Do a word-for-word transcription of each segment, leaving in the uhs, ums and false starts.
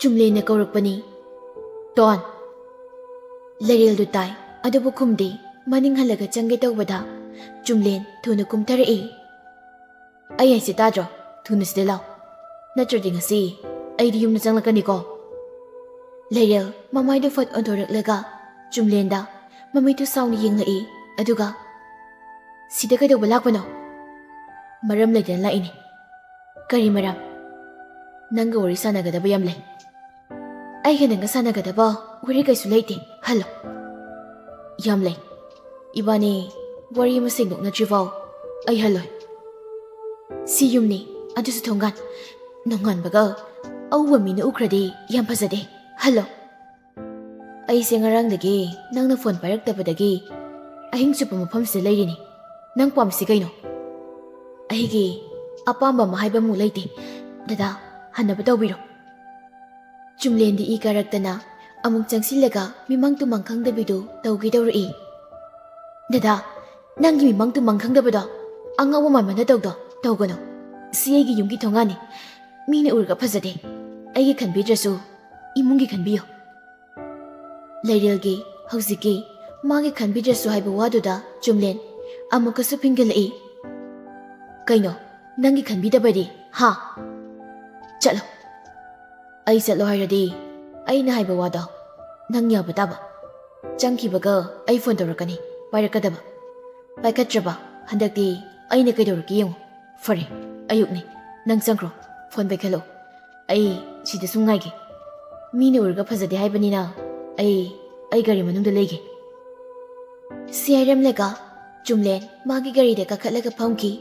ꯆꯨꯝꯂꯦꯟꯅ ꯀꯧꯔꯛꯄꯅꯤ꯫ "Tone!" ꯂꯩꯔꯦꯜꯗꯨ ꯇꯥꯏ, ꯑꯗꯨꯕꯨ ꯈꯨꯝꯗꯦ꯫ ꯃꯅꯤꯡ ꯍꯜꯂꯒ ꯆꯪꯒꯦ ꯇꯧꯕꯗ ꯆꯨꯝꯂꯦꯟ ꯊꯨꯅ ꯀꯨꯝꯊꯔꯛꯏ꯫ "ꯑꯩ ꯍꯥꯏꯁꯦ ꯇꯥꯗ꯭ꯔꯣ? ꯊꯨꯅ ꯁꯤꯗ ꯂꯥꯎ, ꯅꯠꯇ꯭ꯔꯗꯤ ꯉꯁꯤ ꯑꯩꯗꯤ ꯌꯨꯝꯗ ꯆꯪꯂꯛꯀꯅꯤꯀꯣ!" ꯂꯩꯔꯦꯜ ꯃꯃꯥꯏꯗꯨ ꯐꯠ ꯑꯣꯟꯊꯣꯔꯛꯂꯒ ꯆꯨꯝꯂꯦꯟꯗ ꯃꯃꯤꯠꯇꯨ ꯁꯥꯎꯅ ꯌꯦꯡꯂꯛꯏ꯫ ꯑꯗꯨꯒ, "ꯁꯤꯗ ꯀꯩꯗꯧꯕ ꯂꯥꯛꯄꯅꯣ?" "ꯃꯔꯝ ꯂꯩꯇꯅ ꯂꯥꯛꯏꯅꯤ꯫" "ꯀꯔꯤ ꯃꯔꯝ?" "ꯅꯪꯒ ꯋꯥꯔꯤ ꯁꯥꯟꯅꯒꯗꯕ ꯌꯥꯝ ꯂꯩ꯫" "ꯑꯩꯒ ꯅꯪꯒ ꯁꯥꯟꯅꯒꯗꯕ ꯋꯥꯔꯤ ꯀꯩꯁꯨ ꯂꯩꯇꯦ, ꯍꯜꯂꯣ꯫" "ꯌꯥꯝ ꯂꯩ꯫ ꯏꯕꯥꯅꯤ ꯋꯥꯔꯤ ꯑꯃ ꯁꯦꯡꯗꯣꯛꯅꯗ꯭ꯔꯤꯐꯥꯎ ꯑꯩ ꯍꯜꯂꯣꯏ꯫" "ꯁꯤ ꯌꯨꯝꯅꯤ, ꯑꯗꯨꯁꯨ ꯊꯣꯡꯒꯥꯟ꯫ ꯅꯣꯡꯉꯥꯟꯕꯒ ꯑꯎꯕ ꯃꯤꯅ ꯎꯈ꯭ꯔꯗꯤ ꯌꯥꯝ ꯐꯖꯗꯦ, ꯍꯜꯂꯣ꯫" "ꯑꯩꯁꯦ ꯉꯔꯥꯡꯗꯒꯤ ꯅꯪꯅ ꯐꯣꯟ ꯄꯥꯏꯔꯛꯇꯕꯗꯒꯤ ꯑꯍꯤꯡ ꯆꯨꯞꯄ ꯃꯐꯝꯁꯤꯗ ꯂꯩꯔꯤꯅꯤ꯫ ꯅꯪ ꯄꯥꯝꯃꯤꯁꯤ ꯀꯩꯅꯣ?" "ꯑꯩꯒꯤ ꯑꯄꯥꯝꯕ ꯑꯃ ꯍꯥꯏꯕ ꯑꯃꯨꯛ ꯂꯩꯇꯦ꯫ ꯗꯗꯥ, ꯍꯟꯅꯕ ꯇꯧꯕꯤꯔꯣ꯫" ꯆꯨꯝꯂꯦꯟꯗꯤ ꯏ ꯀꯥꯔꯛꯇꯅ ꯑꯃꯨꯛ ꯆꯪꯁꯤꯜꯂꯒ ꯃꯤꯃꯥꯡ ꯇꯨꯃꯥꯡ ꯈꯪꯗꯕꯤꯗꯨ ꯇꯧꯒꯦ ꯇꯧꯔꯛꯏ꯫ "ꯗꯗꯥ, ꯅꯪꯒꯤ ꯃꯤꯃꯥꯡ ꯇꯨꯃꯥꯡ ꯈꯪꯗꯕꯗꯣ ꯑꯉꯥꯎꯕ ꯃꯥꯟꯕꯅ ꯇꯧꯗꯣ ꯇꯧꯒꯅꯨ꯫ ꯁꯤ ꯑꯩꯒꯤ ꯌꯨꯝꯒꯤ ꯊꯣꯡꯒꯥꯟꯅꯤ꯫ ꯃꯤꯅ ꯎꯔꯒ ꯐꯖꯗꯦ꯫ ꯑꯩꯒꯤ ꯈꯟꯕꯤꯗ꯭ꯔꯁꯨ ꯏꯃꯨꯡꯒꯤ ꯈꯟꯕꯤꯌꯨ꯫" ꯂꯩꯔꯦꯜꯒꯤ ꯍꯧꯖꯤꯛꯀꯤ "ꯃꯥꯒꯤ ꯈꯟꯕꯤꯗ꯭ꯔꯁꯨ" ꯍꯥꯏꯕ ꯋꯥꯗꯨꯗ ꯆꯨꯝꯂꯦꯟ ꯑꯃꯨꯛꯀꯁꯨ ꯐꯤꯡꯒꯠꯂꯛꯏ꯫ "ꯀꯩꯅꯣ, ꯅꯪꯒꯤ ꯈꯟꯕꯤꯗꯕꯗꯤ, ꯍꯥ? ꯆꯠꯂꯣ꯫ ꯑꯩ ꯆꯠꯂꯣ ꯍꯥꯏꯔꯗꯤ ꯑꯩꯅ ꯍꯥꯏꯕ ꯋꯥꯗꯣ ꯅꯪ ꯌꯥꯕ ꯇꯥꯕ꯫ ꯆꯪꯈꯤꯕꯒ ꯑꯩ ꯐꯣꯟ ꯇꯧꯔꯛꯀꯅꯤ, ꯄꯥꯏꯔꯛꯀꯗꯕ꯫ ꯄꯥꯏꯈꯠꯇ꯭ꯔꯕ ꯍꯟꯗꯛꯇꯤ ꯑꯩꯅ ꯀꯩꯗꯧꯔꯛꯀꯦ ꯌꯦꯡꯉꯨ꯫ ꯐꯔꯦ, ꯑꯌꯨꯛꯅꯤ, ꯅꯪ ꯆꯪꯈ꯭ꯔꯣ, ꯐꯣꯟ ꯄꯥꯏꯈꯠꯂꯣ꯫ ꯑꯩ ꯁꯤꯗ ꯁꯨꯝ ꯉꯥꯏꯒꯦ꯫ ꯃꯤꯅ ꯎꯔꯒ ꯐꯖꯗꯦ ꯍꯥꯏꯕꯅꯤꯅ ꯑꯩ, ꯑꯩ ꯒꯥꯔꯤ ꯃꯅꯨꯡꯗ ꯂꯩꯒꯦ꯫" ꯁꯤ ꯍꯥꯏꯔꯝꯂꯒ ꯆꯨꯝꯂꯦꯟ ꯃꯥꯒꯤ ꯒꯥꯔꯤꯗ ꯀꯥꯈꯠꯂꯒ ꯐꯝꯈꯤ꯫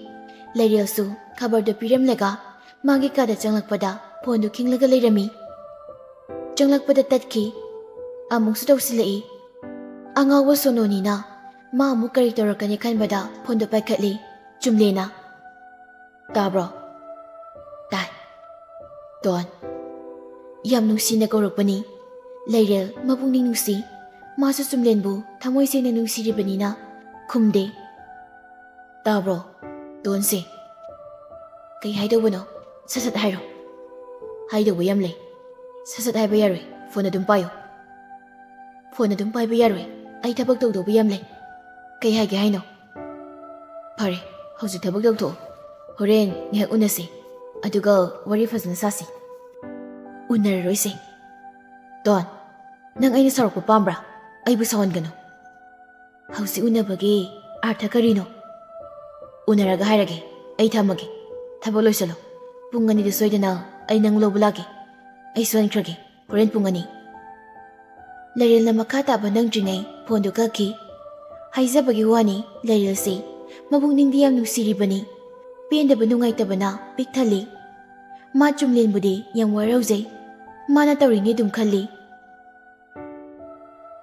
ꯂꯩꯔꯦꯜꯁꯨ ꯈꯕꯔꯗꯨ ꯄꯤꯔꯝꯂꯒ ꯃꯥꯒꯤ ꯀꯥꯗ ꯆꯪꯂꯛꯄꯗ ꯐꯣꯟꯗꯨ ꯈꯤꯡꯂꯒ ꯂꯩꯔꯝꯃꯤ꯫ ꯆꯪꯂꯛꯄꯗ ꯇꯠꯈꯤ꯫ ꯑꯃꯨꯛꯁꯨ ꯇꯧꯁꯤꯜꯂꯛꯏ꯫ ꯑꯉꯥꯎꯕ ꯁꯣꯅꯣꯅꯤꯅ ꯃꯥ ꯑꯃꯨꯛ ꯀꯔꯤ ꯇꯧꯔꯛꯀꯅꯤ ꯈꯟꯕꯗ ꯐꯣꯟꯗꯨ ꯄꯥꯏꯈꯠꯂꯤ꯫ ꯆꯨꯝꯂꯦꯅ꯫ "ꯇꯥꯕ꯭ꯔꯣ?" "ꯇꯥꯏ꯫" "ꯇꯣꯟ꯫" ꯌꯥꯝ ꯅꯨꯡꯁꯤꯅ ꯀꯧꯔꯛꯄꯅꯤ꯫ ꯂꯩꯔꯦꯜ ꯃꯄꯨꯛꯅꯤꯡ ꯅꯨꯡꯁꯤ꯫ ꯃꯥꯁꯨ ꯆꯨꯝꯂꯦꯟꯕꯨ ꯊꯃꯣꯏ ꯁꯦꯡꯅ ꯅꯨꯡꯁꯤꯔꯤꯕꯅꯤꯅ ꯈꯨꯝꯗꯦ꯫ "ꯇꯥꯕ꯭ꯔꯣ, ꯇꯣꯟꯁꯦ?" "ꯀꯩ ꯍꯥꯏꯗꯧꯕꯅꯣ? ꯁꯠ ꯁꯠ ꯍꯥꯏꯔꯣ꯫" "ꯍꯥꯏꯗꯧꯕ ꯌꯥꯝ ꯂꯩ꯫" ꯁꯠ ꯁꯠ ꯍꯥꯏꯕ ꯌꯥꯔꯣꯏ, ꯐꯣꯟ ꯑꯗꯨꯝ ꯄꯥꯏꯌꯨ꯫ ꯐꯣꯟ ꯑꯗꯨꯝ ꯄꯥꯏꯕ ꯌꯥꯔꯣꯏ, ꯑꯩ ꯊꯕꯛ ꯇꯧꯗꯧꯕ ꯌꯥꯝ ꯂꯩ꯫ ꯀꯩ ꯍꯥꯏꯒꯦ ꯍꯥꯏꯅꯣ? ꯐꯔꯦ, ꯍꯧꯖꯤꯛ ꯊꯕꯛ ꯇꯧꯊꯣꯛꯑꯣ꯫ ꯍꯣꯔꯦꯟ ꯉꯥꯏꯍꯥꯛ ꯎꯅꯁꯤ, ꯑꯗꯨꯒ ꯋꯥꯔꯤ ꯐꯖꯅ ꯁꯥꯁꯤ꯫ ꯎꯅꯔꯔꯣꯏꯁꯦ꯫ ꯗꯣꯟ, ꯅꯪ ꯑꯩꯅ ꯁꯥꯎꯔꯛꯄ ꯄꯥꯝꯕ꯭ꯔꯥ? ꯑꯩꯕꯨ ꯁꯥꯎꯍꯟꯒꯅꯨ꯫ ꯍꯧꯖꯤꯛ ꯎꯅꯕꯒꯤ ꯑꯥꯔꯊ ꯀꯔꯤꯅꯣ? ꯎꯅꯔꯒ ꯍꯥꯏꯔꯒꯦ, ꯑꯩ ꯊꯝꯃꯒꯦ꯫ ꯊꯕꯛ ꯂꯣꯏꯁꯜꯂꯣ꯫ ꯄꯨꯡ ꯑꯅꯤꯗ ꯁꯣꯏꯗꯅ ꯑꯩ ꯅꯪ ꯂꯧꯕ ꯂꯥꯛꯀꯦ꯫ ꯑꯩ ꯁꯣꯏꯍꯟꯈ꯭ꯔꯒꯦ, ꯍꯣꯔꯦꯟ ꯄꯨꯡ ꯑꯅꯤ꯫ ꯂꯩꯔꯦꯜꯅ ꯃꯈꯥ ꯇꯥꯕ ꯅꯪꯗ꯭ꯔꯤꯉꯩ ꯐꯣꯟꯗꯨ ꯀꯛꯈꯤ꯫ ꯍꯥꯏꯖꯕꯒꯤ ꯋꯥꯅꯤ, ꯂꯩꯔꯦꯜꯁꯤ ꯃꯕꯨꯛꯅꯤꯡꯗꯤ ꯌꯥꯝ ꯅꯨꯡꯁꯤꯔꯤꯕꯅꯤ꯫ ꯄꯦꯟꯗꯕ ꯅꯨꯡꯉꯥꯏꯇꯕꯅ ꯄꯤꯛ ꯊꯜꯂꯤ꯫ ꯃꯥ ꯆꯨꯝꯂꯦꯟꯕꯨꯗꯤ ꯌꯥꯝ ꯋꯥꯔꯧꯖꯩ꯫ ꯃꯥꯅ ꯇꯧꯔꯤꯅꯤ ꯑꯗꯨꯝ ꯈꯜꯂꯤ꯫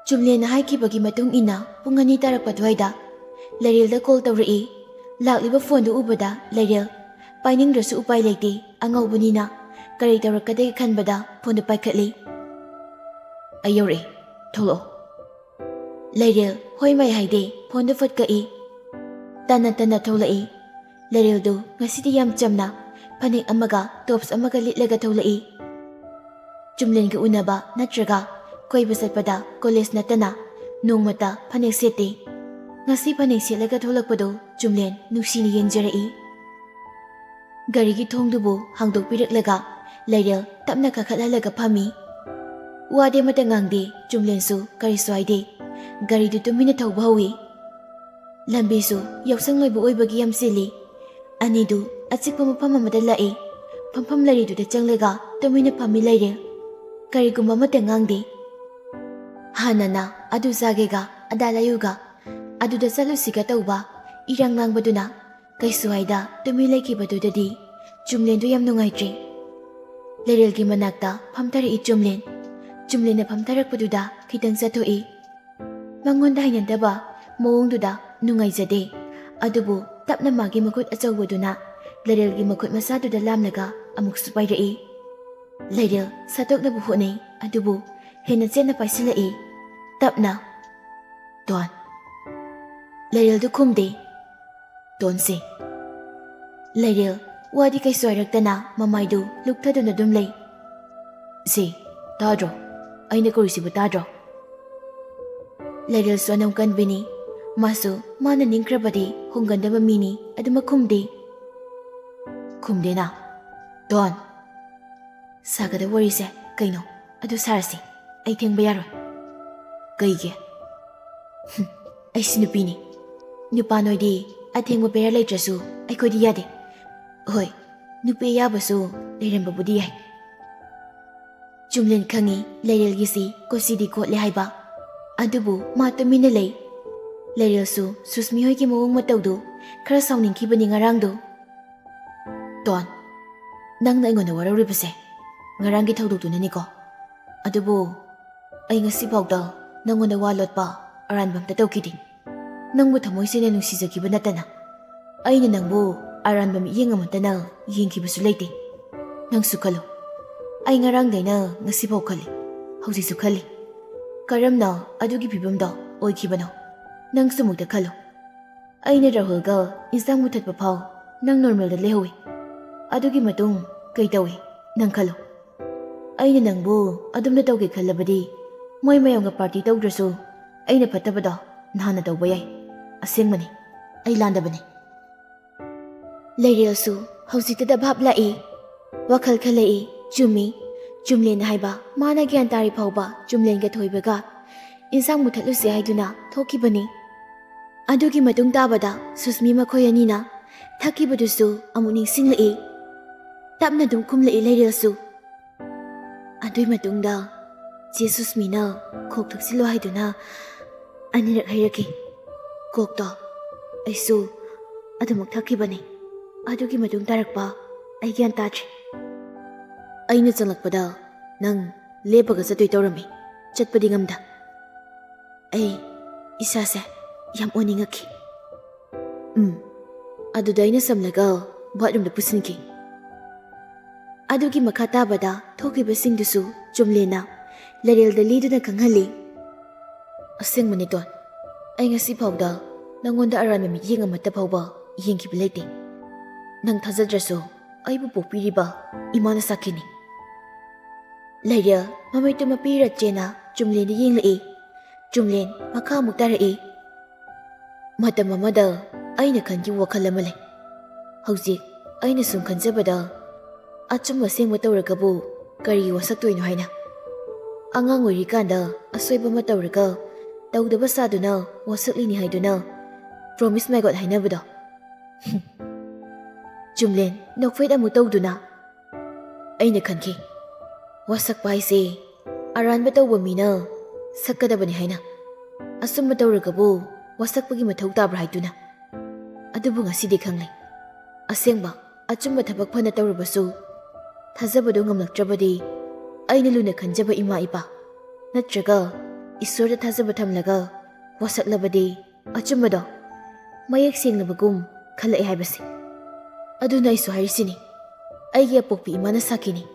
ꯆꯨꯝꯂꯦꯟꯅ ꯍꯥꯏꯈꯤꯕꯒꯤ ꯃꯇꯨꯡ ꯏꯟꯅ ꯄꯨꯡ ꯑꯅꯤ ꯇꯥꯔꯛꯄ ꯑꯗꯨꯋꯥꯏꯗ ꯂꯩꯔꯦꯜꯗ ꯀꯣꯜ ꯇꯧꯔꯛꯏ꯫ ꯂꯥꯛꯂꯤꯕ ꯐꯣꯟꯗꯨ ꯎꯕꯗ ꯂꯩꯔꯦꯜ ꯄꯥꯏꯅꯤꯡꯗ꯭ꯔꯁꯨ ꯎꯄꯥꯏ ꯂꯩꯇꯦ, ꯑꯉꯧꯕꯅꯤꯅ ꯀꯔꯤ ꯇꯧꯔꯛꯀꯗꯒꯦ ꯈꯟꯕꯗ ꯐꯣꯟꯗꯨ ꯄꯥꯏꯈꯠꯂꯤ꯫ "ꯑꯩ ꯌꯧꯔꯛꯑꯦ, ꯊꯣꯛꯂꯛꯑꯣ꯫" ꯂꯩꯔꯦꯜ ꯍꯣꯏ ꯃꯥꯏ ꯍꯥꯏꯗꯦ, ꯐꯣꯟꯗꯨ ꯐꯠ ꯀꯛꯏ꯫ ꯇꯟꯅ ꯇꯟꯅ ꯊꯣꯛꯂꯛꯏ꯫ ꯂꯩꯔꯦꯜꯗꯨ ꯉꯁꯤꯗꯤ ꯌꯥꯝ ꯆꯝꯅ ꯐꯅꯦꯛ ꯑꯃꯒ ꯇꯣꯞꯁ ꯑꯃꯒ ꯂꯤꯠꯂꯒ ꯊꯣꯛꯂꯛꯏ꯫ ꯆꯨꯝꯂꯦꯟꯒ ꯎꯅꯕ ꯅꯠꯇ꯭ꯔꯒ ꯀꯣꯏꯕ ꯆꯠꯄꯗ ꯀꯣꯂꯦꯖ ꯅꯠꯇꯅ ꯅꯣꯡꯃꯇ ꯐꯅꯦꯛ ꯁꯦꯠꯇꯦ꯫ ꯉꯁꯤ ꯐꯅꯦꯛ ꯁꯦꯠꯂꯒ ꯊꯣꯛꯂꯛꯄꯗꯨ ꯆꯨꯝꯂꯦꯟ ꯅꯨꯡꯁꯤꯅ ꯌꯦꯡꯖꯔꯛꯏ꯫ ꯒꯥꯔꯤꯒꯤ ꯊꯣꯡꯗꯨꯕꯨ ꯍꯥꯡꯗꯣꯛꯄꯤꯔꯛꯂꯒ ꯂꯩꯔꯦꯜ ꯇꯞꯅ ꯀꯥꯈꯠꯍꯜꯂꯒ ꯐꯝꯃꯤ꯫ ꯋꯥꯗꯤ ꯑꯃꯠꯇ ꯉꯥꯡꯗꯦ, ꯆꯨꯝꯂꯦꯟꯁꯨ ꯀꯔꯤꯁꯨ ꯍꯥꯏꯗꯦ꯫ ꯒꯥꯔꯤꯗꯨ ꯇꯨꯃꯤꯟꯅ ꯊꯧꯕ ꯍꯧꯏ꯫ ꯂꯝꯕꯤꯁꯨ ꯌꯥꯎꯁꯪ ꯂꯣꯏꯕ ꯑꯣꯏꯕꯒꯤ ꯌꯥꯝ ꯆꯤꯜꯂꯤ꯫ ꯑꯅꯤꯗꯨ ꯑꯆꯤꯛꯄ ꯃꯐꯝ ꯑꯃꯗ ꯂꯥꯛꯏ꯫ ꯐꯝꯐꯝ ꯂꯩꯔꯤꯗꯨꯗ ꯆꯪꯂꯒ ꯇꯨꯃꯤꯟꯅ ꯐꯝꯃꯤ ꯂꯩꯔꯦ꯫ ꯀꯔꯤꯒꯨꯝꯕ ꯑꯃꯠꯇ ꯉꯥꯡꯗꯦ꯫ ꯍꯥꯟꯅꯅ ꯑꯗꯨ ꯆꯥꯒꯦꯒ ꯑꯗꯥ ꯂꯩꯌꯨꯒ ꯑꯗꯨꯗ ꯆꯠꯂꯨꯁꯤꯒ ꯇꯧꯕ ꯏꯔꯥꯡ ꯂꯥꯡꯕꯗꯨꯅ ꯀꯩꯁꯨ ꯍꯥꯏꯗ ꯇꯨꯃꯤꯟ ꯂꯩꯈꯤꯕꯗꯨꯗꯗꯤ ꯆꯨꯝꯂꯦꯟꯗꯨ ꯌꯥꯝ ꯅꯨꯡꯉꯥꯏꯇ꯭ꯔꯦ꯫ ꯂꯩꯔꯦꯜꯒꯤ ꯃꯅꯥꯛꯇ ꯐꯝꯊꯔꯛꯏ ꯆꯨꯝꯂꯦꯟ꯫ ꯆꯨꯝꯂꯦꯟꯅ ꯐꯝꯊꯔꯛꯄꯗꯨꯗ ꯈꯤꯇꯪ ꯆꯠꯊꯣꯛꯏ꯫ ꯃꯉꯣꯟꯗ ꯍꯩꯅꯗꯕ ꯃꯑꯣꯡꯗꯨꯗ ꯅꯨꯡꯉꯥꯏꯖꯗꯦ꯫ ꯑꯗꯨꯕꯨ ꯇꯞꯅ ꯃꯥꯒꯤ ꯃꯈꯨꯠ ꯑꯆꯧꯕꯗꯨꯅ ꯂꯩꯔꯦꯜꯒꯤ ꯃꯈꯨꯠ ꯃꯆꯥꯗꯨꯗ ꯂꯥꯝꯂꯒ ꯑꯃꯨꯛꯁꯨ ꯄꯥꯏꯔꯛꯏ꯫ ꯂꯩꯔꯦꯜ ꯁꯠꯇꯣꯛꯅꯕ ꯍꯣꯠꯅꯩ, ꯑꯗꯨꯕꯨ ꯍꯦꯟꯅ ꯆꯦꯠꯅ ꯄꯥꯏꯁꯤꯜꯂꯛꯏ꯫ ꯇꯞꯅ, "ꯗꯣꯟ꯫" ꯂꯩꯔꯦꯜꯗꯨ ꯈꯨꯝꯗꯦ꯫ "ꯗꯣꯟꯁꯦ꯫" ꯂꯩꯔꯦꯜ ꯋꯥꯗꯤ ꯀꯩꯁꯨ ꯍꯥꯏꯔꯛꯇꯅ ꯃꯃꯥꯏꯗꯨ ꯂꯨꯛꯊꯗꯨꯅ ꯑꯗꯨꯝ ꯂꯩ꯫ ꯁꯤ, ꯇꯥꯗ꯭ꯔꯣ? ꯑꯩꯅ ꯀꯧꯔꯤꯁꯤꯕꯨ ꯇꯥꯗ꯭ꯔꯣ? ꯂꯩꯔꯦꯜꯁꯨ ꯑꯅꯝ ꯀꯟꯕꯤꯅꯤ꯫ ꯃꯥꯁꯨ ꯃꯥꯅ ꯅꯤꯡꯈ꯭ꯔꯕꯗꯤ ꯍꯣꯡꯒꯟꯗꯕ ꯃꯤꯅꯤ, ꯑꯗꯨꯃꯛ ꯈꯨꯝꯗꯦ꯫ ꯈꯨꯝꯗꯦꯅ? ꯗꯣꯟ꯫ ꯁꯥꯒꯗꯕ ꯋꯥꯔꯤꯁꯦ ꯀꯩꯅꯣ? ꯑꯗꯨ ꯁꯥꯔꯁꯤ꯫ ꯑꯩ ꯊꯦꯡꯕ ꯌꯥꯔꯣꯏ꯫ ꯀꯩꯒꯤ? ꯍꯨꯝ, ꯑꯩꯁꯤ ꯅꯨꯄꯤꯅꯤ꯫ ꯅꯨꯄꯥ ꯅꯣꯏꯗꯤ ꯑꯊꯦꯡꯕ ꯕꯦꯔꯥ ꯂꯩꯇ꯭ꯔꯁꯨ ꯑꯩꯈꯣꯏꯗꯤ ꯌꯥꯗꯦ꯫ ꯍꯣꯏ, ꯅꯨꯄꯤ ꯑꯌꯥꯕꯁꯨ ꯂꯩꯔꯝꯕꯕꯨꯗꯤ ꯌꯥꯏ꯫ ꯆꯨꯝꯂꯦꯟ ꯈꯪꯉꯤ ꯂꯩꯔꯦꯜꯒꯤꯁꯤ ꯀꯣꯆꯤꯗꯤ ꯀꯣꯠꯂꯦ ꯍꯥꯏꯕ꯫ ꯑꯗꯨꯕꯨ ꯃꯥ ꯇꯨꯃꯤꯟꯅ ꯂꯩ꯫ ꯂꯩꯔꯦꯜꯁꯨ ꯁꯨꯁꯃꯤ ꯍꯣꯏꯒꯤ ꯃꯑꯣꯡ ꯃꯇꯧꯗꯨ ꯈꯔ ꯁꯥꯎꯅꯤꯡꯈꯤꯕꯅꯤ ꯉꯔꯥꯡꯗꯣ꯫ ꯗꯣꯟ, ꯅꯪꯅ ꯑꯩꯉꯣꯟꯗ ꯋꯥꯔꯧꯔꯤꯕꯁꯦ ꯉꯔꯥꯡꯒꯤ ꯊꯧꯗꯣꯛꯇꯨꯅꯅꯤꯀꯣ? ꯑꯗꯨꯕꯨ ꯑꯩ ꯉꯁꯤꯐꯥꯎꯗ ꯅꯪꯉꯣꯟꯗ ꯋꯥ ꯂꯣꯠꯄ ꯑꯔꯥꯟꯕ ꯑꯝꯇ ꯇꯧꯈꯤꯗꯦ꯫ ꯅꯪꯕꯨ ꯊꯃꯣꯏ ꯁꯦꯡꯅ ꯅꯨꯡꯁꯤꯖꯈꯤꯕ ꯅꯠꯇꯅ ꯑꯩꯅ ꯅꯪꯕꯨ ꯑꯔꯥꯟꯕ ꯃꯤꯠꯌꯦꯡ ꯑꯃꯠꯇꯅ ꯌꯦꯡꯈꯤꯕꯁꯨ ꯂꯩꯇꯦ꯫ ꯅꯪꯁꯨ ꯈꯜꯂꯨ, ꯑꯩ ꯉꯔꯥꯡꯗꯩꯅ ꯉꯁꯤꯐꯥꯎ ꯈꯜꯂꯤ, ꯍꯧꯖꯤꯛꯁꯨ ꯈꯜꯂꯤ꯫ ꯀꯔꯝꯅ ꯑꯗꯨꯒꯤ ꯐꯤꯕꯝꯗꯣ ꯑꯣꯏꯈꯤꯕꯅꯣ? ꯅꯪꯁꯨ ꯑꯃꯨꯛꯇ ꯈꯜꯂꯨ꯫ ꯑꯩꯅ ꯔꯥꯍꯨꯜꯒ ꯏꯟꯁꯥꯡ ꯃꯨꯊꯠꯄ ꯐꯥꯎ ꯅꯪ ꯅꯣꯔꯃꯦꯜꯗ ꯂꯩꯍꯧꯏ꯫ ꯑꯗꯨꯒꯤ ꯃꯇꯨꯡ ꯀꯩ ꯇꯧꯏ? ꯅꯪ ꯈꯜꯂꯨ꯫ ꯑꯩꯅ ꯅꯪꯕꯨ ꯑꯗꯨꯝꯅ ꯇꯧꯒꯦ ꯈꯜꯂꯕꯗꯤ ꯃꯣꯏ ꯃꯌꯥꯝꯒ ꯄꯥꯔꯇꯤ ꯇꯧꯗ꯭ꯔꯁꯨ ꯑꯩꯅ ꯐꯠꯇꯕꯗꯣ ꯅꯍꯥꯟꯅ ꯇꯧꯕ ꯌꯥꯏ꯫ ꯑꯁꯦꯡꯕꯅꯤ, ꯑꯩ ꯂꯥꯟꯗꯕꯅꯤ꯫ ꯂꯩꯔꯦꯜꯁꯨ ꯍꯧꯖꯤꯛꯇꯗ ꯚꯥꯞ ꯂꯥꯛꯏ꯫ ꯋꯥꯈꯜ ꯈꯜꯂꯛꯏ꯫ ꯆꯨꯝꯃꯤ꯫ ꯆꯨꯝꯂꯦꯟ ꯍꯥꯏꯕ ꯃꯥꯅ ꯒ꯭ꯌꯥꯟ ꯇꯥꯔꯤ ꯐꯥꯎꯕ ꯆꯨꯝꯂꯦꯟꯒ ꯊꯣꯏꯕꯒ ꯏꯟꯁꯥꯡ ꯃꯨꯊꯠꯂꯨꯁꯦ ꯍꯥꯏꯗꯨꯅ ꯊꯣꯛꯈꯤꯕꯅꯤ꯫ ꯑꯗꯨꯒꯤ ꯃꯇꯨꯡ ꯇꯥꯕꯗ ꯁꯨꯁꯃꯤ ꯃꯈꯣꯏ ꯑꯅꯤꯅ ꯊꯛꯈꯤꯕꯗꯨꯁꯨ ꯑꯃꯨꯛ ꯅꯤꯡꯁꯤꯡꯂꯛꯏ꯫ ꯇꯞꯅ ꯑꯗꯨꯝ ꯈꯨꯝꯂꯛꯏ ꯂꯩꯔꯦꯜꯁꯨ꯫ ꯑꯗꯨꯏ ꯃꯇꯨꯡꯗ ꯆꯦ ꯁꯨꯁꯃꯤꯅ ꯈꯣꯛ ꯊꯛꯆꯤꯜꯂꯣ ꯍꯥꯏꯗꯨꯅ ꯑꯅꯤꯔꯛ ꯍꯩꯔꯛꯈꯤ꯫ ꯀꯣꯛꯇꯣ ꯑꯩꯁꯨ ꯑꯗꯨꯃꯛ ꯊꯛꯈꯤꯕꯅꯤ꯫ ꯑꯗꯨꯒꯤ ꯃꯇꯨꯡ ꯇꯥꯔꯛꯄ ꯑꯩ ꯒ꯭ꯌꯥꯟ ꯇꯥꯗ꯭ꯔꯦ꯫ ꯑꯩꯅ ꯆꯪꯂꯛꯄꯗ ꯅꯪ ꯂꯦꯞꯄꯒ ꯆꯠꯇꯣꯏ ꯇꯧꯔꯝꯃꯤ, ꯆꯠꯄꯗꯤ ꯉꯝꯗ꯫ ꯑꯩ ꯏꯁꯥꯁꯦ ꯌꯥꯝ ꯑꯣꯟꯅꯤꯡꯉꯛꯈꯤ꯫ ꯎꯝ, ꯑꯗꯨꯗ ꯑꯩꯅ ꯁꯝꯂꯒ ꯕꯥꯠꯔꯨꯝꯗ ꯄꯨꯁꯤꯟꯈꯤ꯫ ꯑꯗꯨꯒꯤ ꯃꯈꯥ ꯇꯥꯕꯗ ꯊꯣꯛꯈꯤꯕꯁꯤꯡꯗꯨꯁꯨ ꯆꯨꯝꯂꯦꯟꯅ ꯂꯩꯔꯦꯜꯗ ꯂꯤꯗꯨꯅ ꯈꯪꯍꯜꯂꯤ꯫ ꯑꯁꯦꯡꯕꯅꯤ ꯗꯣꯟ, ꯑꯩ ꯉꯁꯤ ꯐꯥꯎꯗ ꯅꯪꯉꯣꯟꯗ ꯑꯔꯥꯟꯕ ꯃꯤꯠꯌꯦꯡ ꯑꯃꯠꯇ ꯐꯥꯎꯕ ꯌꯦꯡꯈꯤꯕ ꯂꯩꯇꯦ꯫ ꯅꯪ ꯊꯥꯖꯗ꯭ꯔꯁꯨ ꯑꯩꯕꯨ ꯄꯣꯛꯄꯤꯔꯤꯕ ꯏꯃꯥꯅ ꯁꯥꯈꯤꯅꯤ꯫ ꯂꯩꯔꯦꯜ ꯃꯃꯤꯠꯇꯨ ꯃꯄꯤ ꯔꯆꯦꯟꯅ ꯆꯨꯝꯂꯦꯟꯗ ꯌꯦꯡꯂꯛꯏ꯫ ꯆꯨꯝꯂꯦꯟ ꯃꯈꯥ ꯑꯃꯨꯛ ꯇꯥꯔꯛꯏ꯫ ꯃꯇꯝ ꯑꯃꯗ ꯑꯩꯅ ꯈꯟꯈꯤꯕ ꯋꯥꯈꯜ ꯑꯃ ꯂꯩ꯫ ꯍꯧꯖꯤꯛ ꯑꯩꯅ ꯁꯨꯝ ꯈꯟꯖꯕꯗ, ꯑꯆꯨꯝꯕ ꯑꯁꯦꯡꯕ ꯇꯧꯔꯒꯕꯨ ꯀꯔꯤ ꯋꯥꯁꯛꯇꯣꯏꯅꯣ ꯍꯥꯏꯅ꯫ ꯑꯉꯥꯡ ꯑꯣꯏꯔꯤꯀꯥꯟꯗ ꯑꯁꯣꯏꯕ ꯑꯃ ꯇꯧꯔꯒ ꯇꯧꯗꯕ ꯁꯥꯗꯨꯅ ꯋꯥꯁꯛꯂꯤꯅꯤ ꯍꯥꯏꯗꯨꯅ promise my God ꯍꯥꯏꯅꯕꯗꯣ꯫ ꯆꯨꯝꯂꯦꯟ ꯅꯣꯛꯐꯦꯠ ꯑꯃꯨꯛ ꯇꯧꯗꯨꯅ, ꯑꯩꯅ ꯈꯟꯈꯤ, ꯋꯥꯁꯛꯄ ꯍꯥꯏꯁꯦ ꯑꯔꯥꯟꯕ ꯇꯧꯕ ꯃꯤꯅ ꯁꯛꯀꯗꯕꯅꯤ ꯍꯥꯏꯅ꯫ ꯑꯆꯨꯝꯕ ꯇꯧꯔꯒꯕꯨ ꯋꯥꯁꯛꯄꯒꯤ ꯃꯊꯧ ꯇꯥꯕ꯭ꯔꯥ ꯍꯥꯏꯗꯨꯅ꯫ ꯑꯗꯨꯕꯨ ꯉꯁꯤꯗꯤ ꯈꯪꯂꯦ, ꯑꯁꯦꯡꯕ ꯑꯆꯨꯝꯕ ꯊꯕꯛ ꯐꯅ ꯇꯧꯔꯕꯁꯨ ꯊꯥꯖꯕꯗꯨ ꯉꯝꯂꯛꯇ꯭ꯔꯕꯗꯤ, ꯑꯩꯅ ꯂꯨꯅ ꯈꯟꯖꯕ ꯏꯃꯥ ꯏꯄꯥ ꯅꯠꯇ꯭ꯔꯒ ꯏꯁꯣꯔꯗ ꯊꯥꯖꯕ ꯊꯝꯂꯒ ꯋꯥꯁꯛꯂꯕꯗꯤ, ꯑꯆꯨꯝꯕꯗꯣ ꯃꯌꯦꯛ ꯁꯦꯡꯂꯕꯒꯨꯝ ꯈꯜꯂꯛꯑꯦ ꯍꯥꯏꯕꯁꯦ꯫ ꯑꯗꯨꯅ ꯑꯩꯁꯨ ꯍꯥꯏꯔꯤꯁꯤꯅꯤ, ꯑꯩꯒꯤ ꯑꯄꯣꯛꯄꯤ ꯏꯃꯥꯅ ꯁꯥꯈꯤꯅꯤ,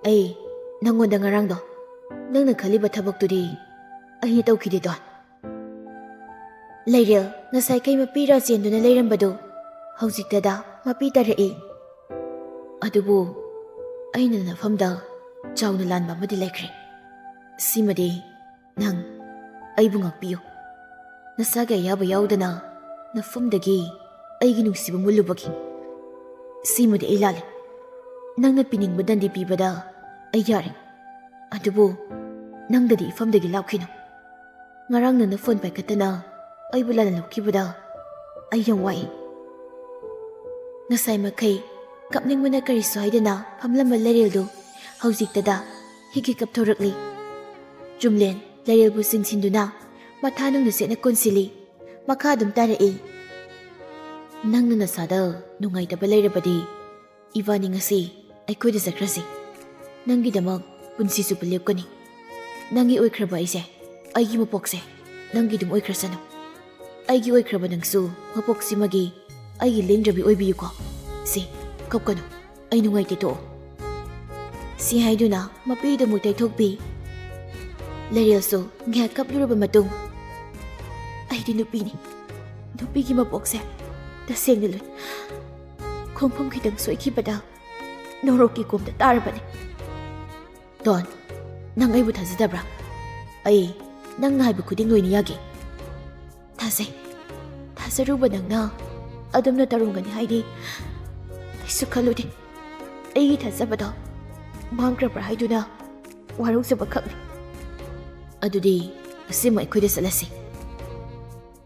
ꯑꯩ ꯅꯪꯉꯣꯟꯗ ꯉꯔꯥꯡꯗꯣ ꯅꯪꯅ ꯈꯜꯂꯤꯕ ꯊꯕꯛꯇꯨꯗꯤ ꯑꯩꯅ ꯇꯧꯈꯤꯗꯦꯗꯣ꯫ ꯂꯩꯔꯦꯜ ꯉꯁꯥꯏ ꯀꯩ ꯃꯄꯤ ꯔꯥ ꯆꯦꯟꯗꯨꯅ ꯂꯩꯔꯝꯕꯗꯨ ꯍꯧꯖꯤꯛꯇꯗ ꯃꯄꯤ ꯇꯥꯔꯛꯏ꯫ ꯑꯗꯨꯕꯨ ꯑꯩꯅ ꯅꯐꯝꯗ ꯆꯥꯎꯅ ꯂꯥꯟꯕ ꯑꯃꯗꯤ ꯂꯩꯈ꯭ꯔꯦ꯫ ꯁꯤꯃꯗꯤ ꯅꯪ ꯑꯩꯕꯨ ꯉꯥꯛꯄꯤꯌꯨ꯫ ꯅꯁꯥꯒꯤ ꯑꯌꯥꯕ ꯌꯥꯎꯗꯅ ꯅꯐꯝꯗꯒꯤ ꯑꯩꯒꯤ ꯅꯨꯡꯁꯤꯕ ꯃꯨꯜꯂꯨꯕꯒꯤ꯫ ꯁꯤꯃꯗꯤ ꯑꯩ ꯂꯥꯜꯂꯦ꯫ ꯅꯪꯅ ꯄꯤꯅꯤꯡꯕ ꯗꯟꯗꯤ ꯄꯤꯕꯗ ꯑꯩ ꯌꯥꯔꯦ꯫ ꯑꯗꯨꯕꯨ ꯅꯪꯗꯗꯤ ꯏꯐꯝꯗꯒꯤ ꯂꯥꯞꯈꯤꯅꯨ꯫ ꯉꯔꯥꯡ ꯅꯪꯅ ꯐꯣꯟ ꯄꯥꯏꯈꯠꯇꯅ ꯑꯩꯕꯨ ꯂꯥꯟꯅ ꯂꯧꯈꯤꯕꯗ ꯑꯩ ꯌꯥꯝ ꯋꯥꯏ꯫ ꯉꯁꯥꯏ ꯃꯈꯩ ꯀꯞꯅꯤꯡꯕꯅ ꯀꯔꯤꯁꯨ ꯍꯥꯏꯗꯅ ꯐꯝꯂꯝꯕ ꯂꯩꯔꯦꯜꯗꯨ ꯍꯧꯖꯤꯛꯇꯗ ꯍꯤꯛ ꯍꯤꯛ ꯀꯞꯊꯣꯔꯛꯂꯤ꯫ ꯆꯨꯝꯂꯦꯟ ꯂꯩꯔꯦꯜꯕꯨ ꯆꯤꯡꯁꯤꯟꯗꯨꯅ ꯃꯊꯥ ꯅꯨꯡꯗ ꯆꯦꯠꯅ ꯀꯣꯟꯁꯤꯜꯂꯤ꯫ ꯃꯈꯥ ꯑꯗꯨꯝ ꯇꯥꯔꯛꯏ꯫ ꯅꯪꯅ ꯅꯁꯥꯗ ꯅꯨꯡꯉꯥꯏꯇꯕ ꯂꯩꯔꯕꯗꯤ ꯏꯕꯥꯅꯤ ꯉꯁꯤ ꯑꯩꯈꯣꯏꯗ ꯆꯠꯈ꯭ꯔꯁꯤ꯫ ꯅꯪꯒꯤꯗꯃꯛ ꯄꯨꯟꯁꯤ ꯆꯨꯞꯄ ꯂꯦꯞꯀꯅꯤ꯫ ꯅꯪꯒꯤ ꯑꯣꯏꯈ꯭ꯔꯕ ꯑꯩꯁꯦ, ꯑꯩꯒꯤ ꯃꯄꯣꯛꯁꯦ ꯅꯪꯒꯤ ꯑꯗꯨꯝ ꯑꯣꯏꯈ꯭ꯔꯁꯅꯨ꯫ ꯑꯩꯒꯤ ꯑꯣꯏꯈ꯭ꯔꯕ ꯅꯪꯁꯨ ꯃꯄꯣꯛꯁꯤꯃꯒꯤ ꯑꯩꯒꯤ ꯂꯦꯡꯗ꯭ꯔꯕꯤ ꯑꯣꯏꯕꯤꯌꯨꯀꯣ꯫ ꯁꯤ, ꯀꯞꯀꯅꯨ, ꯑꯩ ꯅꯨꯡꯉꯥꯏꯇꯦ, ꯇꯣꯛꯑꯣ꯫ ꯁꯤ ꯍꯥꯏꯗꯨꯅ ꯃꯄꯤꯗꯨ ꯑꯃꯨꯛ ꯇꯩꯊꯣꯛꯄꯤ꯫ ꯂꯩꯔꯦꯜꯁꯨ ꯉꯥꯏꯍꯥꯛ ꯀꯞꯂꯨꯔꯕ ꯃꯇꯨꯡ, ꯑꯩꯗꯤ ꯅꯨꯄꯤꯅꯤ, ꯅꯨꯄꯤꯒꯤ ꯃꯄꯣꯛꯁꯦ ꯇꯁꯦꯡꯅ ꯂꯨꯏ꯫ ꯈꯣꯡꯐꯝ ꯈꯤꯇꯪ ꯁꯣꯏꯈꯤꯕꯗ ꯅꯣꯔꯣꯛꯀꯤ ꯀꯣꯝꯗ ꯇꯥꯔꯕꯅꯤ꯫ ꯇꯣꯟ, ꯅꯪ ꯑꯩꯕꯨ ꯊꯥꯖꯗꯕ꯭ꯔꯥ? ꯑꯩ ꯅꯪꯅ ꯍꯥꯏꯕ ꯈꯨꯗꯤꯡ ꯂꯣꯏꯅ ꯌꯥꯒꯦ꯫ ꯊꯥꯖꯩ꯫ ꯊꯥꯖꯔꯨꯕ ꯅꯪꯅ ꯑꯗꯨꯝꯅ ꯇꯧꯔꯝꯒꯅꯤ ꯍꯥꯏꯗꯤ ꯀꯩꯁꯨ ꯈꯜꯂꯨꯗꯦ꯫ ꯑꯩꯒꯤ ꯊꯥꯖꯕꯗꯣ ꯃꯥꯡꯈ꯭ꯔꯕ꯭ꯔꯥ ꯍꯥꯏꯗꯨꯅ ꯋꯥꯔꯧꯖꯕ ꯈꯛꯅꯤ꯫ ꯑꯗꯨꯗꯤ ꯑꯁꯤꯃ ꯑꯩꯈꯣꯏꯗ ꯆꯠꯂꯁꯤ꯫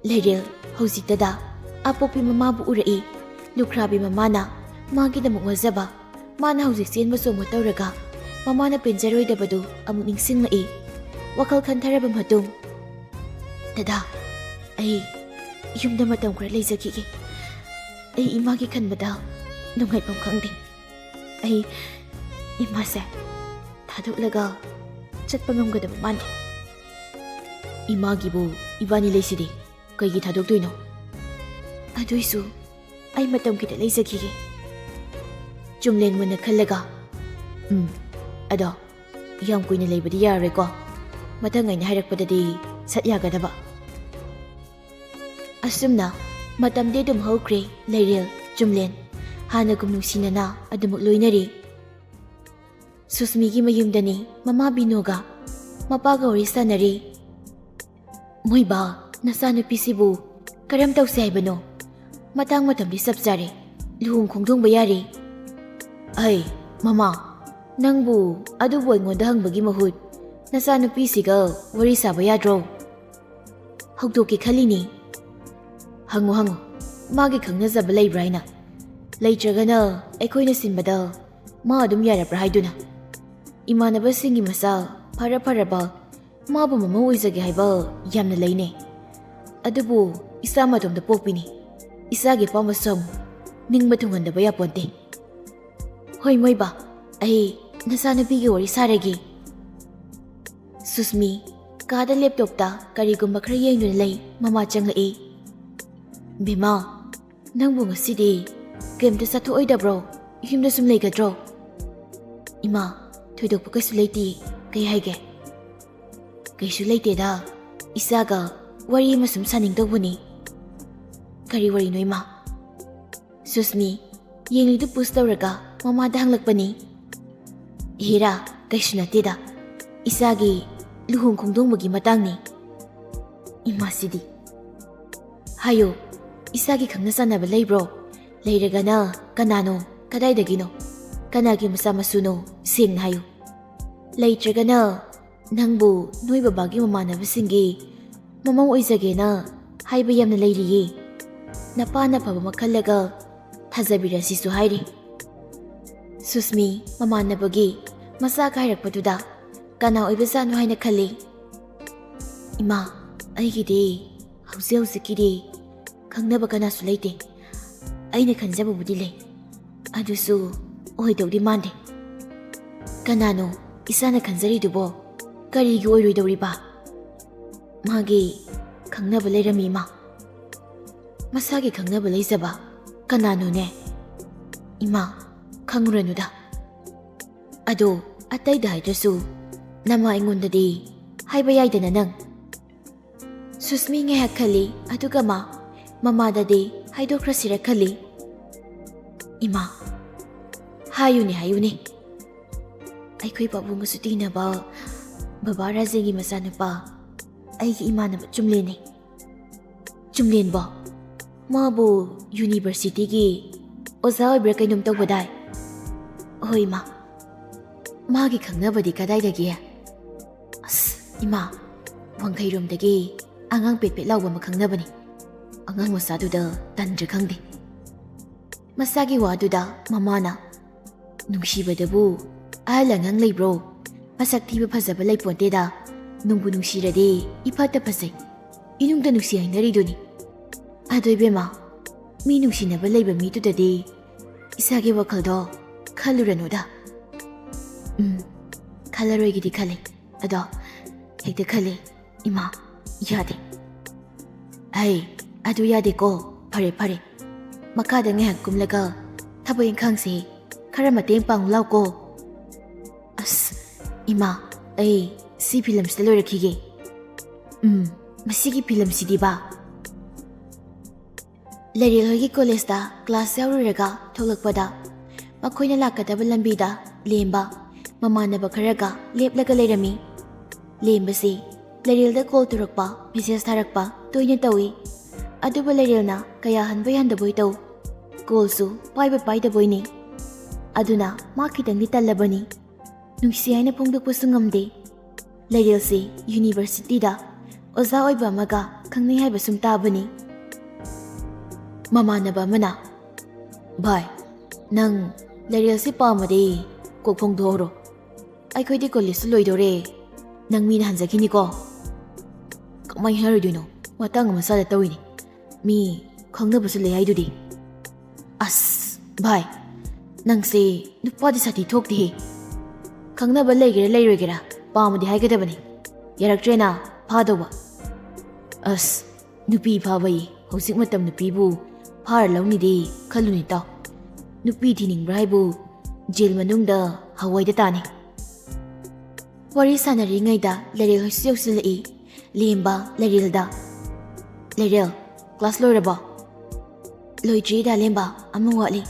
ꯂꯩꯔꯦꯜ ꯍꯧꯖꯤꯛꯇꯗ ꯑꯄꯣꯛꯄꯤ ꯃꯃꯥꯕꯨ ꯎꯔꯛꯏ꯫ ꯂꯨꯈ꯭ꯔꯥꯕꯤ ꯃꯃꯥꯅ ꯃꯥꯒꯤꯗꯃꯛ ꯋꯥꯖꯕ, ꯃꯥꯅ ꯍꯧꯖꯤꯛ ꯆꯦꯟꯕ ꯆꯣꯡꯕ ꯇꯧꯔꯒ ꯃꯃꯥꯅ ꯄꯦꯟꯖꯔꯣꯏꯗꯕꯗꯨ ꯑꯃꯨꯛ ꯅꯤꯡꯁꯤꯡꯂꯛꯏ꯫ ꯋꯥꯈꯜ ꯈꯟꯊꯔꯕ ꯃꯇꯨꯡ, "ꯗꯗꯥ, ꯑꯩ ꯌꯨꯝꯗ ꯃꯇꯝ ꯈꯔ ꯂꯩꯖꯈꯤꯒꯦ꯫ ꯑꯩ ꯏꯃꯥꯒꯤ ꯈꯟꯕꯗ ꯅꯨꯡꯉꯥꯏꯐꯝ ꯈꯪꯗꯦ꯫ ꯑꯩ ꯏꯃꯥꯁꯦ ꯊꯥꯗꯣꯛꯂꯒ ꯆꯠꯄ ꯉꯝꯒꯗꯕ ꯃꯥꯟꯗꯦ꯫" "ꯏꯃꯥꯒꯤꯕꯨ ꯏꯕꯥꯅꯤ ꯂꯩꯁꯤꯗꯤ, ꯀꯩꯒꯤ ꯊꯥꯗꯣꯛꯇꯣꯏꯅꯣ?" "ꯑꯗꯨꯏꯁꯨ ꯑꯩ ꯃꯇꯝ ꯈꯤꯇ ꯂꯩꯖꯈꯤꯒꯦ꯫" ꯆꯨꯝꯂꯦꯟ ꯃꯨꯟꯅ ꯈꯜꯂꯒ, "ꯎꯝ, ꯑꯗꯣ ꯌꯥꯝ ꯀꯨꯏꯅ ꯂꯩꯕꯗꯤ ꯌꯥꯔꯔꯣꯏꯀꯣ꯫ ꯃꯊꯪ ꯑꯩꯅ ꯍꯥꯏꯔꯛꯄꯗꯗꯤ ꯁꯠ ꯌꯥꯒꯗꯕ꯫" ꯑꯁꯨꯝꯅ ꯃꯇꯝꯗꯤ ꯑꯗꯨꯝ ꯍꯧꯈ꯭ꯔꯦ꯫ ꯂꯩꯔꯦꯜ, ꯆꯨꯝꯂꯦꯟ ꯍꯥꯟꯅꯒꯨꯝ ꯅꯨꯡꯁꯤꯅꯅ ꯑꯗꯨꯃꯛ ꯂꯣꯏꯅꯔꯤ꯫ ꯁꯨꯁꯃꯤꯒꯤ ꯃꯌꯨꯝꯗꯅꯤ ꯃꯃꯥ ꯕꯤꯅꯣꯒ ꯃꯄꯥꯒ ꯋꯥꯔꯤ ꯁꯥꯟꯅꯔꯤ꯫ "ꯃꯣꯏꯕꯥ, ꯅꯆꯥꯅꯨꯄꯤꯁꯤꯕꯨ ꯀꯔꯝ ꯇꯧꯁꯦ ꯍꯥꯏꯕꯅꯣ? ꯃꯇꯥꯡ ꯃꯇꯝꯗꯤ ꯆꯞ ꯆꯥꯔꯦ, ꯂꯨꯍꯣꯡ ꯈꯣꯡꯗꯣꯡꯕ ꯌꯥꯔꯦ꯫" "ꯑꯩ, ꯃꯃꯥ, ꯅꯪꯕꯨ ꯑꯗꯨꯕꯨ ꯑꯩꯉꯣꯟꯗ ꯍꯪꯕꯒꯤ ꯃꯍꯨꯠ ꯅꯆꯥꯅꯨꯄꯤꯁꯤꯒ ꯋꯥꯔꯤ ꯁꯥꯕ ꯌꯥꯗ꯭ꯔꯣ?" "ꯍꯧꯗꯣꯛꯀꯦ ꯈꯜꯂꯤꯅꯤ꯫" "ꯍꯪꯉꯨ, ꯍꯪꯉꯨ, ꯃꯥꯒꯤ ꯈꯪꯅꯖꯕ ꯂꯩꯕ꯭ꯔꯥ ꯍꯥꯏꯅ꯫ ꯂꯩꯇ꯭ꯔꯒꯅ ꯑꯩꯈꯣꯏꯅ ꯁꯤꯟꯕꯗ ꯃꯥ ꯑꯗꯨꯝ ꯌꯥꯔꯕ꯭ꯔꯥ ꯍꯥꯏꯗꯨꯅ꯫ ꯏꯃꯥꯟꯅꯕꯁꯤꯡꯒꯤ ꯃꯆꯥ ꯐꯔ ꯐꯔꯕ ꯃꯥꯕꯨ ꯃꯃꯧ ꯑꯣꯏꯖꯒꯦ ꯍꯥꯏꯕ ꯌꯥꯝꯅ ꯂꯩꯅꯦ꯫ ꯑꯗꯨꯕꯨ ꯏꯆꯥ ꯃꯇꯣꯝꯇ ꯄꯣꯛꯄꯤꯅꯤ꯫ ꯏꯆꯥꯒꯤ ꯑꯄꯥꯝꯕꯁꯨ ꯅꯤꯡꯕ ꯊꯨꯡꯍꯟꯗꯕ ꯌꯥꯄꯣꯟꯇꯦ꯫" "ꯍꯣꯏ ꯃꯣꯏꯕꯥ, ꯑꯩ ꯅꯆꯥꯅꯨꯄꯤꯒꯤ ꯋꯥꯔꯤ ꯁꯥꯔꯒꯦ꯫" ꯁꯨꯁꯃꯤ ꯀꯥꯗ ꯂꯦꯞꯇꯣꯞꯇ ꯀꯔꯤꯒꯨꯝꯕ ꯈꯔ ꯌꯦꯡꯗꯨꯅ ꯂꯩ꯫ ꯃꯃꯥ ꯆꯪꯂꯛꯏ꯫ "ꯕꯦꯝꯃ, ꯅꯪꯕꯨ ꯉꯁꯤꯗꯤ ꯀꯔꯤꯝꯇ ꯆꯠꯊꯣꯛꯑꯣꯏꯗꯕ꯭ꯔꯣ? ꯌꯨꯝꯗ ꯁꯨꯝ ꯂꯩꯒꯗ꯭ꯔꯣ?" "ꯏꯃꯥ, ꯊꯣꯏꯗꯣꯛꯄ ꯀꯩꯁꯨ ꯂꯩꯇꯦ꯫ ꯀꯩ ꯍꯥꯏꯒꯦ?" "ꯀꯩꯁꯨ ꯂꯩꯇꯦꯗ, ꯏꯆꯥꯒ ꯋꯥꯔꯤ ꯑꯃ ꯁꯨꯝ ꯁꯥꯅꯤꯡꯗꯧꯕꯅꯤ꯫" "ꯀꯔꯤ ꯋꯥꯔꯤꯅꯣ ꯏꯃꯥ?" ꯁꯨꯁꯃꯤ ꯌꯦꯡꯂꯤꯗꯨ ꯄꯨꯁ ꯇꯧꯔꯒ ꯃꯃꯥꯗ ꯍꯪꯂꯛꯄꯅꯤ꯫ "ꯍꯤꯔꯥ, ꯀꯩꯁꯨ ꯅꯠꯇꯦꯗ, ꯏꯆꯥꯒꯤ ꯂꯨꯍꯣꯡ ꯈꯣꯡꯗꯣꯡꯕꯒꯤ ꯃꯇꯥꯡꯅꯤ꯫ ꯏꯃꯥꯁꯤꯗꯤ꯫ ꯍꯥꯏꯌꯨ, ꯏꯆꯥꯒꯤ ꯈꯪꯅ ꯆꯥꯟꯅꯕ ꯂꯩꯕ꯭ꯔꯣ? ꯂꯩꯔꯒꯅ ꯀꯅꯥꯅꯣ? ꯀꯗꯥꯏꯗꯒꯤꯅꯣ? ꯀꯅꯥꯒꯤ ꯃꯆꯥ ꯃꯁꯨꯅꯣ? ꯁꯦꯡꯅ ꯍꯥꯏꯌꯨ꯫ ꯂꯩꯇ꯭ꯔꯒꯅ ꯅꯪꯕꯨ ꯅꯣꯏ ꯕꯕꯥꯒꯤ ꯃꯃꯥꯟꯅꯕꯁꯤꯡꯒꯤ ꯃꯃꯧ ꯑꯣꯏꯖꯒꯦꯅ ꯍꯥꯏꯕ ꯌꯥꯝꯅ ꯂꯩꯔꯤꯌꯦ꯫ ꯅꯄꯥꯅ ꯐꯕ ꯑꯃ ꯈꯜꯂꯒ ꯊꯥꯖꯕꯤꯔꯁꯤꯁꯨ ꯍꯥꯏꯔꯤ꯫ ꯁꯨꯁꯃꯤ ꯃꯃꯥꯟꯅꯕꯒꯤ ꯃꯆꯥ ꯍꯥꯏꯔꯛꯄꯗꯨꯗ ꯀꯅꯥ ꯑꯣꯏꯕꯖꯥꯠꯅꯣ ꯍꯥꯏꯅ ꯈꯜꯂꯤ꯫ ꯏꯃꯥ, ꯑꯩꯒꯤꯗꯤ ꯍꯧꯖꯤꯛ ꯍꯧꯖꯤꯛꯀꯤꯗꯤ ꯈꯪꯅꯕ ꯀꯅꯥꯁꯨ ꯂꯩꯇꯦ꯫ ꯑꯩꯅ ꯈꯟꯖꯕꯕꯨꯗꯤ ꯂꯩ, ꯑꯗꯨꯁꯨ ꯑꯣꯏꯗꯧꯗꯤ ꯃꯥꯟꯗꯦ꯫ ꯀꯅꯥꯅꯣ ꯏꯆꯥꯅ ꯈꯟꯖꯔꯤꯗꯨꯕꯣ? ꯀꯔꯤꯒꯤ ꯑꯣꯏꯔꯣꯏꯗꯧꯔꯤꯕ? ꯃꯥꯒꯤ ꯈꯪꯅꯕ ꯂꯩꯔꯝꯃꯤ, ꯏꯃꯥ꯫ ꯃꯁꯥꯒꯤ ꯈꯪꯅꯕ ꯂꯩꯖꯕ ꯀꯅꯥꯅꯣꯅꯦ? ꯏꯃꯥ, ꯈꯪꯉꯨꯔꯅꯨꯗ꯫ ꯑꯗꯣ ꯑꯇꯩꯗ ꯍꯥꯏꯗ꯭ꯔꯁꯨ ꯅꯃꯥ ꯑꯩꯉꯣꯟꯗꯗꯤ ꯍꯥꯏꯕ ꯌꯥꯏꯗꯅ ꯅꯪ꯫ ꯁꯨꯁꯃꯤ ꯉꯥꯏꯍꯥꯛ ꯈꯜꯂꯤ, ꯑꯗꯨꯒ ꯃꯥ ꯃꯃꯥꯗꯗꯤ ꯍꯥꯏꯗꯣꯛꯈ꯭ꯔꯁꯤꯔ ꯈꯜꯂꯤ꯫ ꯏꯃꯥ, ꯍꯥꯏꯌꯨꯅꯦ, ꯍꯥꯏꯌꯨꯅꯦ꯫ ꯑꯩꯈꯣꯏ ꯄꯥꯕꯨꯡꯒꯁꯨ ꯇꯤꯟꯅꯕ ꯕꯕꯥ ꯔꯥꯖꯦꯟꯒꯤ ꯃꯆꯥꯅꯨꯄꯥ, ꯑꯩꯒꯤ ꯏꯃꯥꯟꯅꯕ ꯆꯨꯝꯂꯦꯟꯅꯦ꯫ ꯆꯨꯝꯂꯦꯟꯕꯣ? ꯃꯥꯕꯨ ꯌꯨꯅꯤꯚꯔꯁꯤꯇꯤꯒꯤ ꯑꯣꯖꯥ ꯑꯣꯏꯕ꯭ꯔꯥ ꯀꯩꯅꯣꯝ ꯇꯧꯕꯗꯥꯏ? ꯍꯣꯏ, ꯏꯃꯥ꯫ ꯃꯥꯒꯤ ꯈꯪꯅꯕꯗꯤ ꯀꯗꯥꯏꯗꯒꯤ? ꯑꯁ, ꯏꯃꯥ, ꯋꯥꯡꯈꯩꯔꯣꯝꯗꯒꯤ ꯑꯉꯥꯡ ꯄꯦꯠ ꯄꯦꯠ ꯂꯥꯎꯕ ꯑꯃ ꯈꯪꯅꯕꯅꯤ꯫ ꯑꯉꯥꯡ ꯃꯆꯥꯗꯨꯗ ꯇꯟꯗ꯭ꯔꯥ ꯈꯪꯗꯦ꯫ ꯃꯆꯥꯒꯤ ꯋꯥꯗꯨꯗ ꯃꯃꯥꯅ, "ꯅꯨꯡꯁꯤꯕꯗꯕꯨ ꯑꯍꯜ ꯑꯉꯥꯡ ꯂꯩꯕ꯭ꯔꯣ? ꯃꯁꯛ ꯊꯤꯕ ꯐꯖꯕ ꯂꯩꯄꯣꯟꯇꯦꯗ꯫ ꯅꯨꯡꯕꯨ ꯅꯨꯡꯁꯤꯔꯗꯤ ꯏꯐꯠꯇ ꯐꯖꯩ꯫ ꯏꯅꯨꯡꯗ ꯅꯨꯡꯁꯤ ꯍꯥꯏꯅꯔꯤꯗꯨꯅꯤ꯫ ꯑꯗꯣ ꯏꯕꯦꯝꯃ, ꯃꯤ ꯅꯨꯡꯁꯤꯅꯕ ꯂꯩꯕ ꯃꯤꯗꯨꯗꯗꯤ ꯏꯁꯥꯒꯤ ꯋꯥꯈꯜꯗꯣ ꯈꯜꯂꯨꯔꯅꯨꯗ꯫" "ꯎꯝ, ꯈꯜꯂꯔꯣꯏꯒꯦꯗꯤ ꯈꯜꯂꯤ꯫ ꯑꯗꯣ ꯍꯦꯛꯇ ꯈꯜꯂꯤ, ꯏꯃꯥ, ꯌꯥꯗꯦ꯫" "ꯑꯩ, ꯑꯗꯨ ꯌꯥꯗꯦꯀꯣ꯫ ꯐꯔꯦ, ꯐꯔꯦ꯫ ꯃꯈꯥꯗ ꯉꯥꯏꯍꯥꯛ ꯀꯨꯝꯂꯒ ꯊꯕꯛ ꯏꯪꯈꯥꯡꯁꯦ ꯈꯔ ꯃꯇꯦꯡ ꯄꯥꯡꯉꯨ ꯂꯥꯎꯀꯣ꯫" "ꯑꯁ, ꯏꯃꯥ, ꯑꯩ ꯁꯤ ꯐꯤꯂꯝꯁꯤꯗ ꯂꯣꯏꯔꯛꯈꯤꯒꯦ꯫" "ꯎꯝ, ꯃꯁꯤꯒꯤ ꯐꯤꯂꯝꯁꯤꯗꯤꯕ꯫" ꯂꯩꯔꯦꯜ ꯍꯣꯏꯒꯤ ꯀꯣꯂꯦꯖꯇ ꯀ꯭ꯂꯥꯁ ꯌꯥꯎꯔꯨꯔꯒ ꯊꯣꯛꯂꯛꯄꯗ ꯃꯈꯣꯏꯅ ꯂꯥꯛꯀꯗꯕ ꯂꯝꯕꯤꯗ ꯂꯦꯝꯕ ꯃꯃꯥꯟꯅꯕ ꯈꯔꯒ ꯂꯦꯞꯂꯒ ꯂꯩꯔꯝꯃꯤ꯫ ꯂꯦꯝꯕꯁꯤ ꯂꯩꯔꯦꯜꯗ ꯀꯣꯜ ꯇꯧꯔꯛꯄ, ꯃꯦꯁꯦꯖ ꯊꯥꯔꯛꯄ ꯇꯣꯏꯅ ꯇꯧꯏ꯫ ꯑꯗꯨꯕꯨ ꯂꯩꯔꯦꯜꯅ ꯀꯌꯥ ꯍꯟꯕꯣꯏ ꯍꯟꯗꯕꯣꯏ ꯇꯧ꯫ ꯀꯣꯜꯁꯨ ꯄꯥꯏꯕ ꯄꯥꯏꯗꯕꯣꯏꯅꯤ꯫ ꯑꯗꯨꯅ ꯃꯥ ꯈꯤꯇꯪꯗꯤ ꯇꯜꯂꯕꯅꯤ꯫ ꯅꯨꯡꯁꯤ ꯍꯥꯏꯅ ꯐꯣꯡꯗꯣꯛꯄꯁꯨ ꯉꯝꯗꯦ꯫ ꯂꯩꯔꯦꯜꯁꯤ ꯌꯨꯅꯤꯚꯔꯁꯤꯇꯤꯗ ꯑꯣꯖꯥ ꯑꯣꯏꯕ ꯑꯃꯒ ꯈꯪꯅꯩ ꯍꯥꯏꯕ ꯁꯨꯝ ꯇꯥꯕꯅꯤ꯫ ꯃꯃꯥꯟꯅꯕ ꯑꯃꯅ, "ꯚꯥꯏ, ꯅꯪ ꯂꯩꯔꯦꯜꯁꯤ ꯄꯥꯝꯃꯗꯤ ꯀꯣꯛ ꯐꯣꯡꯗꯣꯛꯍꯧꯔꯣ꯫ ꯑꯩꯈꯣꯏꯗꯤ ꯀꯣꯂꯦꯖꯁꯨ ꯂꯣꯏꯗꯧꯔꯦ꯫ ꯅꯪ ꯃꯤꯅ ꯍꯟꯖꯈꯤꯅꯤꯀꯣ?" "ꯀꯃꯥꯏ ꯍꯥꯏꯔꯣꯏꯗꯣꯏꯅꯣ? ꯃꯇꯥꯡ ꯑꯃ ꯆꯥꯗ ꯇꯧꯔꯤꯅꯤ꯫ ꯃꯤ ꯈꯪꯅꯕꯁꯨ ꯂꯩ ꯍꯥꯏꯗꯨꯗꯤ꯫ ꯑꯁ, ꯚꯥꯏ, ꯅꯪꯁꯦ ꯅꯨꯄꯥꯗꯤ ꯁꯥꯊꯤ ꯊꯣꯛꯇꯦꯍꯦ꯫ ꯈꯪꯅꯕ ꯂꯩꯒꯦꯔꯥ ꯂꯩꯔꯣꯏꯒꯦꯔꯥ, ꯄꯥꯝꯃꯗꯤ ꯍꯥꯏꯒꯗꯕꯅꯤ꯫ ꯌꯥꯔꯛꯇ꯭ꯔꯦꯅ ꯐꯥꯗꯧꯕ꯫ ꯑꯁ, ꯅꯨꯄꯤ ꯐꯥꯕꯩ ꯍꯧꯖꯤꯛ ꯃꯇꯝ ꯅꯨꯄꯤꯕꯨ ꯐꯥꯔ ꯂꯧꯅꯤꯗꯤ ꯈꯜꯂꯨꯅꯤ ꯇꯥꯎ꯫ ꯅꯨꯄꯤ ꯊꯤꯅꯤꯡꯕ꯭ꯔꯥ ꯍꯥꯏꯕꯨ ꯖꯦꯜ ꯃꯅꯨꯡꯗ ꯍꯋꯥꯏꯗ ꯇꯥꯅꯤ꯫" ꯋꯥꯔꯤ ꯁꯥꯟꯅꯔꯤꯉꯩꯗ ꯂꯩꯔꯦꯜ ꯍꯣꯏꯁꯨ ꯌꯧꯁꯤꯜꯂꯛꯏ꯫ ꯂꯦꯝꯕ ꯂꯩꯔꯦꯜꯗ, "ꯂꯩꯔꯦꯜ, ꯀ꯭ꯂꯥꯁ ꯂꯣꯏꯔꯕꯣ?" "ꯂꯣꯏꯗ꯭ꯔꯤ ꯗꯥ ꯂꯦꯝꯕ, ꯑꯃ ꯋꯥꯠꯂꯤ꯫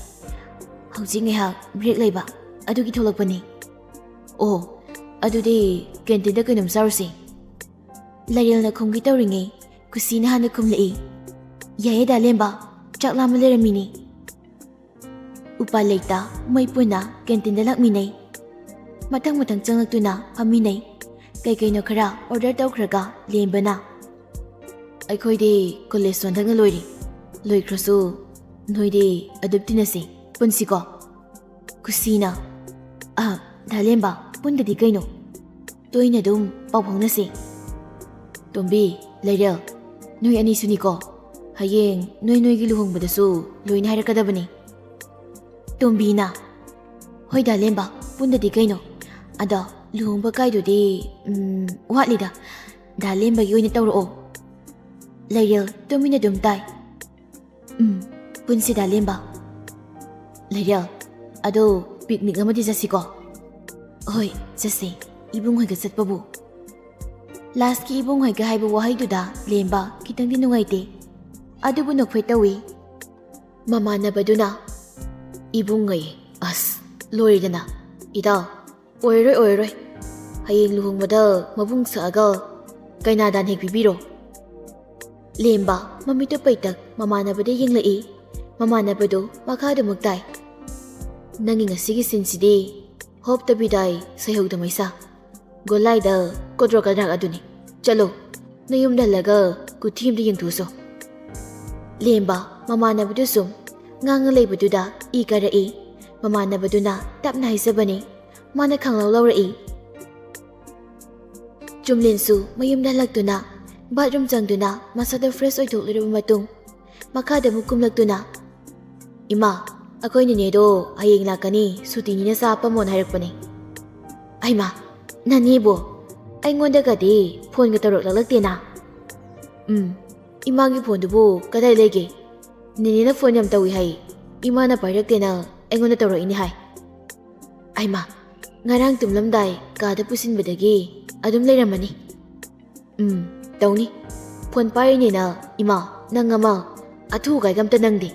ꯍꯧꯖꯤꯛ ꯉꯥꯏꯍꯥꯛ ꯕ꯭ꯔꯦꯛ ꯂꯩꯕ, ꯑꯗꯨꯒꯤ ꯊꯣꯛꯂꯛꯄꯅꯤ꯫" "ꯑꯣ, ꯑꯗꯨꯗꯤ ꯀꯦꯟꯇꯤꯟꯗ ꯀꯩꯅꯣꯝ ꯆꯥꯔꯨꯁꯤ꯫" ꯂꯩꯔꯦꯜꯅ ꯈꯨꯝꯒꯦ ꯇꯧꯔꯤꯉꯩ ꯀꯨꯁꯤꯅ ꯍꯥꯟꯅ ꯈꯨꯝꯂꯛꯏ꯫ "ꯌꯥꯏꯌꯦ ꯗꯥ ꯂꯦꯝꯕ, ꯆꯥꯛ ꯂꯥꯝꯃ ꯂꯩꯔꯝꯃꯤꯅꯤ꯫" ꯎꯄꯥꯏ ꯂꯩꯇ ꯃꯣꯏ ꯄꯨꯟꯅ ꯀꯦꯟꯇꯤꯟꯗ ꯂꯥꯛꯃꯤꯟꯅꯩ꯫ ꯃꯊꯪ ꯃꯊꯪ ꯆꯪꯂꯛꯇꯨꯅ ꯐꯝꯃꯤꯟꯅꯩ꯫ ꯀꯩ ꯀꯩꯅꯣ ꯈꯔ ꯑꯣꯔꯗꯔ ꯇꯧꯈ꯭ꯔꯒ ꯂꯦꯝꯕꯅ, "ꯑꯩꯈꯣꯏꯗꯤ ꯀꯣꯂꯦꯖ ꯍꯟꯗꯛꯅ ꯂꯣꯏꯔꯤ꯫ ꯂꯣꯏꯈ꯭ꯔꯁꯨ ꯅꯣꯏꯗꯤ ꯑꯗꯨꯝ ꯇꯤꯟꯅꯁꯤ, ꯄꯨꯟꯁꯤꯀꯣ?" ꯀꯨꯁꯤꯅ, "ꯑ, ꯗꯥ ꯂꯦꯝꯕ, ꯄꯨꯟꯗꯗꯤ ꯀꯩꯅꯣ? ꯇꯣꯏꯅ ꯑꯗꯨꯝ ꯄꯥꯎ ꯐꯥꯎꯅꯁꯤ꯫" "ꯇꯣꯝꯕꯤ, ꯂꯩꯔꯦꯜ, ꯅꯣꯏ ꯑꯅꯤꯁꯨꯅꯤꯀꯣ꯫ ꯍꯌꯦꯡ ꯅꯣꯏ ꯅꯣꯏꯒꯤ ꯂꯨꯍꯣꯡꯕꯗꯁꯨ ꯂꯣꯏꯅ ꯍꯥꯏꯔꯛꯀꯗꯕꯅꯤ꯫" ꯇꯣꯝꯕꯤꯅ, "ꯍꯣꯏ ꯗꯥ ꯂꯦꯝꯕ, ꯄꯨꯟꯗꯗꯤ ꯀꯩꯅꯣ꯫ ꯑꯗꯣ ꯂꯨꯍꯣꯡꯕ ꯀꯥꯏꯗꯨꯗꯤ, ꯎꯝ, ꯋꯥꯠꯂꯤꯗ꯫ ꯗꯥ ꯂꯦꯝꯕꯒꯤ ꯑꯣꯏꯅ ꯇꯧꯔꯛꯑꯣ꯫" ꯂꯩꯔꯦꯜ ꯇꯨꯃꯤꯟꯅ ꯑꯗꯨꯝ ꯇꯥꯏ꯫ "ꯎꯝ, ꯄꯨꯟꯁꯤ ꯗꯥ ꯂꯦꯝꯕ꯫" "ꯂꯩꯔꯦꯜ, ꯑꯗꯣ ꯄꯤꯛꯅꯤꯛ ꯑꯃꯗꯤ ꯆꯠꯁꯤꯀꯣ?" "ꯍꯣꯏ, ꯆꯠꯁꯦ, ꯏꯕꯨꯡ ꯍꯣꯏꯒ ꯆꯠꯄꯕꯨ꯫" ꯂꯥꯁꯀꯤ ꯏꯕꯨꯡ ꯍꯣꯏꯒ ꯍꯥꯏꯕ ꯋꯥꯍꯩꯗꯨꯗ ꯂꯦꯝꯕ ꯈꯤꯇꯪꯗꯤ ꯅꯨꯡꯉꯥꯏꯇꯦ꯫ ꯑꯗꯨꯕꯨ ꯅꯣꯛꯐꯦꯠ ꯇꯧꯏ꯫ ꯃꯃꯥꯟꯅꯕꯗꯨꯅ, "ꯏꯕꯨꯡ ꯍꯣꯏ, ꯑꯁ, ꯂꯣꯏꯔꯦꯗꯅ꯫ ꯏꯇꯥꯎ, ꯑꯣꯏꯔꯣꯏ, ꯑꯣꯏꯔꯣꯏ꯫ ꯍꯌꯦꯡ ꯂꯨꯍꯣꯡꯕꯗ ꯃꯕꯨꯡ ꯁꯛꯑꯒ ꯀꯩꯅꯥꯗꯥꯟ ꯍꯦꯛ ꯄꯤꯕꯤꯔꯣ꯫ ꯂꯦꯝꯕ ꯃꯃꯤꯠꯇꯨ ꯄꯩꯇꯛ ꯃꯃꯥꯟꯅꯕꯗ ꯌꯦꯡꯂꯛꯏ꯫ ꯃꯃꯥꯟꯅꯕꯗꯨ ꯃꯈꯥꯗꯃꯨꯛ ꯇꯥꯏ꯫ "ꯅꯪꯒꯤ ꯉꯁꯤꯒꯤ ꯁꯤꯟꯁꯤꯗꯤ ꯍꯣꯞꯇꯕꯤꯗꯥꯏ ꯁꯩꯍꯧꯗꯃꯩꯁꯥ꯫ ꯒꯣꯂꯥꯏꯗ ꯀꯣꯗ꯭ꯔꯣ ꯀꯗ꯭ꯔꯥꯛ ꯑꯗꯨꯅꯤ꯫ ꯆꯠꯂꯣ, ꯅꯌꯨꯝꯗ ꯍꯜꯂꯒ ꯀꯨꯊꯤ ꯑꯝꯇ ꯌꯦꯡꯊꯣꯛꯎꯁꯣ꯫" ꯂꯦꯝꯕ ꯃꯃꯥꯟꯅꯕꯗꯨ ꯁꯨꯝ ꯉꯥꯡꯉ ꯂꯩꯕꯗꯨꯗ ꯏ ꯀꯥꯔꯛꯏ꯫ ꯃꯃꯥꯟꯅꯕꯗꯨꯅ ꯇꯞꯅ ꯍꯥꯏꯖꯕꯅꯤ꯫ ꯃꯥꯅ ꯈꯪꯂꯧ ꯂꯧꯔꯛꯏ꯫ ꯆꯨꯝꯂꯦꯟꯁꯨ ꯃꯌꯨꯝꯗ ꯍꯜꯂꯛꯇꯨꯅ ꯕꯥꯠꯔꯨꯝ ꯆꯪꯗꯨꯅ ꯃꯁꯥꯗ ꯐ꯭ꯔꯦꯁ ꯑꯣꯏꯊꯣꯛꯂꯨꯔꯕ ꯃꯇꯨꯡ, ꯃꯈꯥꯗ ꯑꯃꯨꯛ ꯀꯨꯝꯂꯛꯇꯨꯅ, "ꯏꯃꯥ, ꯑꯩꯈꯣꯏ ꯅꯦꯅꯦꯗꯣ ꯍꯌꯦꯡ ꯂꯥꯛꯀꯅꯤ, ꯁꯨꯇꯤꯅꯤꯅ ꯆꯥ ꯍꯥꯞꯄꯝꯃꯣꯅ ꯍꯥꯏꯔꯛꯄꯅꯦ꯫" "ꯑꯩꯃꯥ, ꯅꯅꯦꯕꯣ? ꯑꯩꯉꯣꯟꯗꯒꯗꯤ ꯐꯣꯟꯒ ꯇꯧꯔꯛꯂꯛꯂꯛꯇꯦꯅ?" "ꯎꯝ, ꯏꯃꯥꯒꯤ ꯐꯣꯟꯗꯨꯕꯨ ꯀꯗꯥꯏ ꯂꯩꯒꯦ? ꯅꯦꯅꯦꯅ ꯐꯣꯟ ꯌꯥꯝ ꯇꯧꯏ ꯍꯥꯏ, ꯏꯃꯥꯅ ꯄꯥꯏꯔꯛꯇꯦꯅ ꯑꯩꯉꯣꯟꯗ ꯇꯧꯔꯛꯏꯅꯦ ꯍꯥꯏ꯫" "ꯑꯩꯃꯥ, ꯉꯔꯥꯡ ꯇꯨꯝꯂꯝꯗꯥꯏ ꯀꯥꯗ ꯄꯨꯁꯤꯟꯕꯗꯒꯤ ꯑꯗꯨꯝ ꯂꯩꯔꯝꯃꯅꯤ꯫" "ꯎꯝ, ꯇꯧꯅꯤ꯫ ꯐꯣꯟ ꯄꯥꯏꯔꯤꯅꯦꯅ, ꯏꯃꯥ, ꯅꯪ ꯑꯃ ꯑꯊꯨ ꯑꯀꯥꯏꯒ ꯑꯝꯇ ꯅꯪꯗꯦ꯫"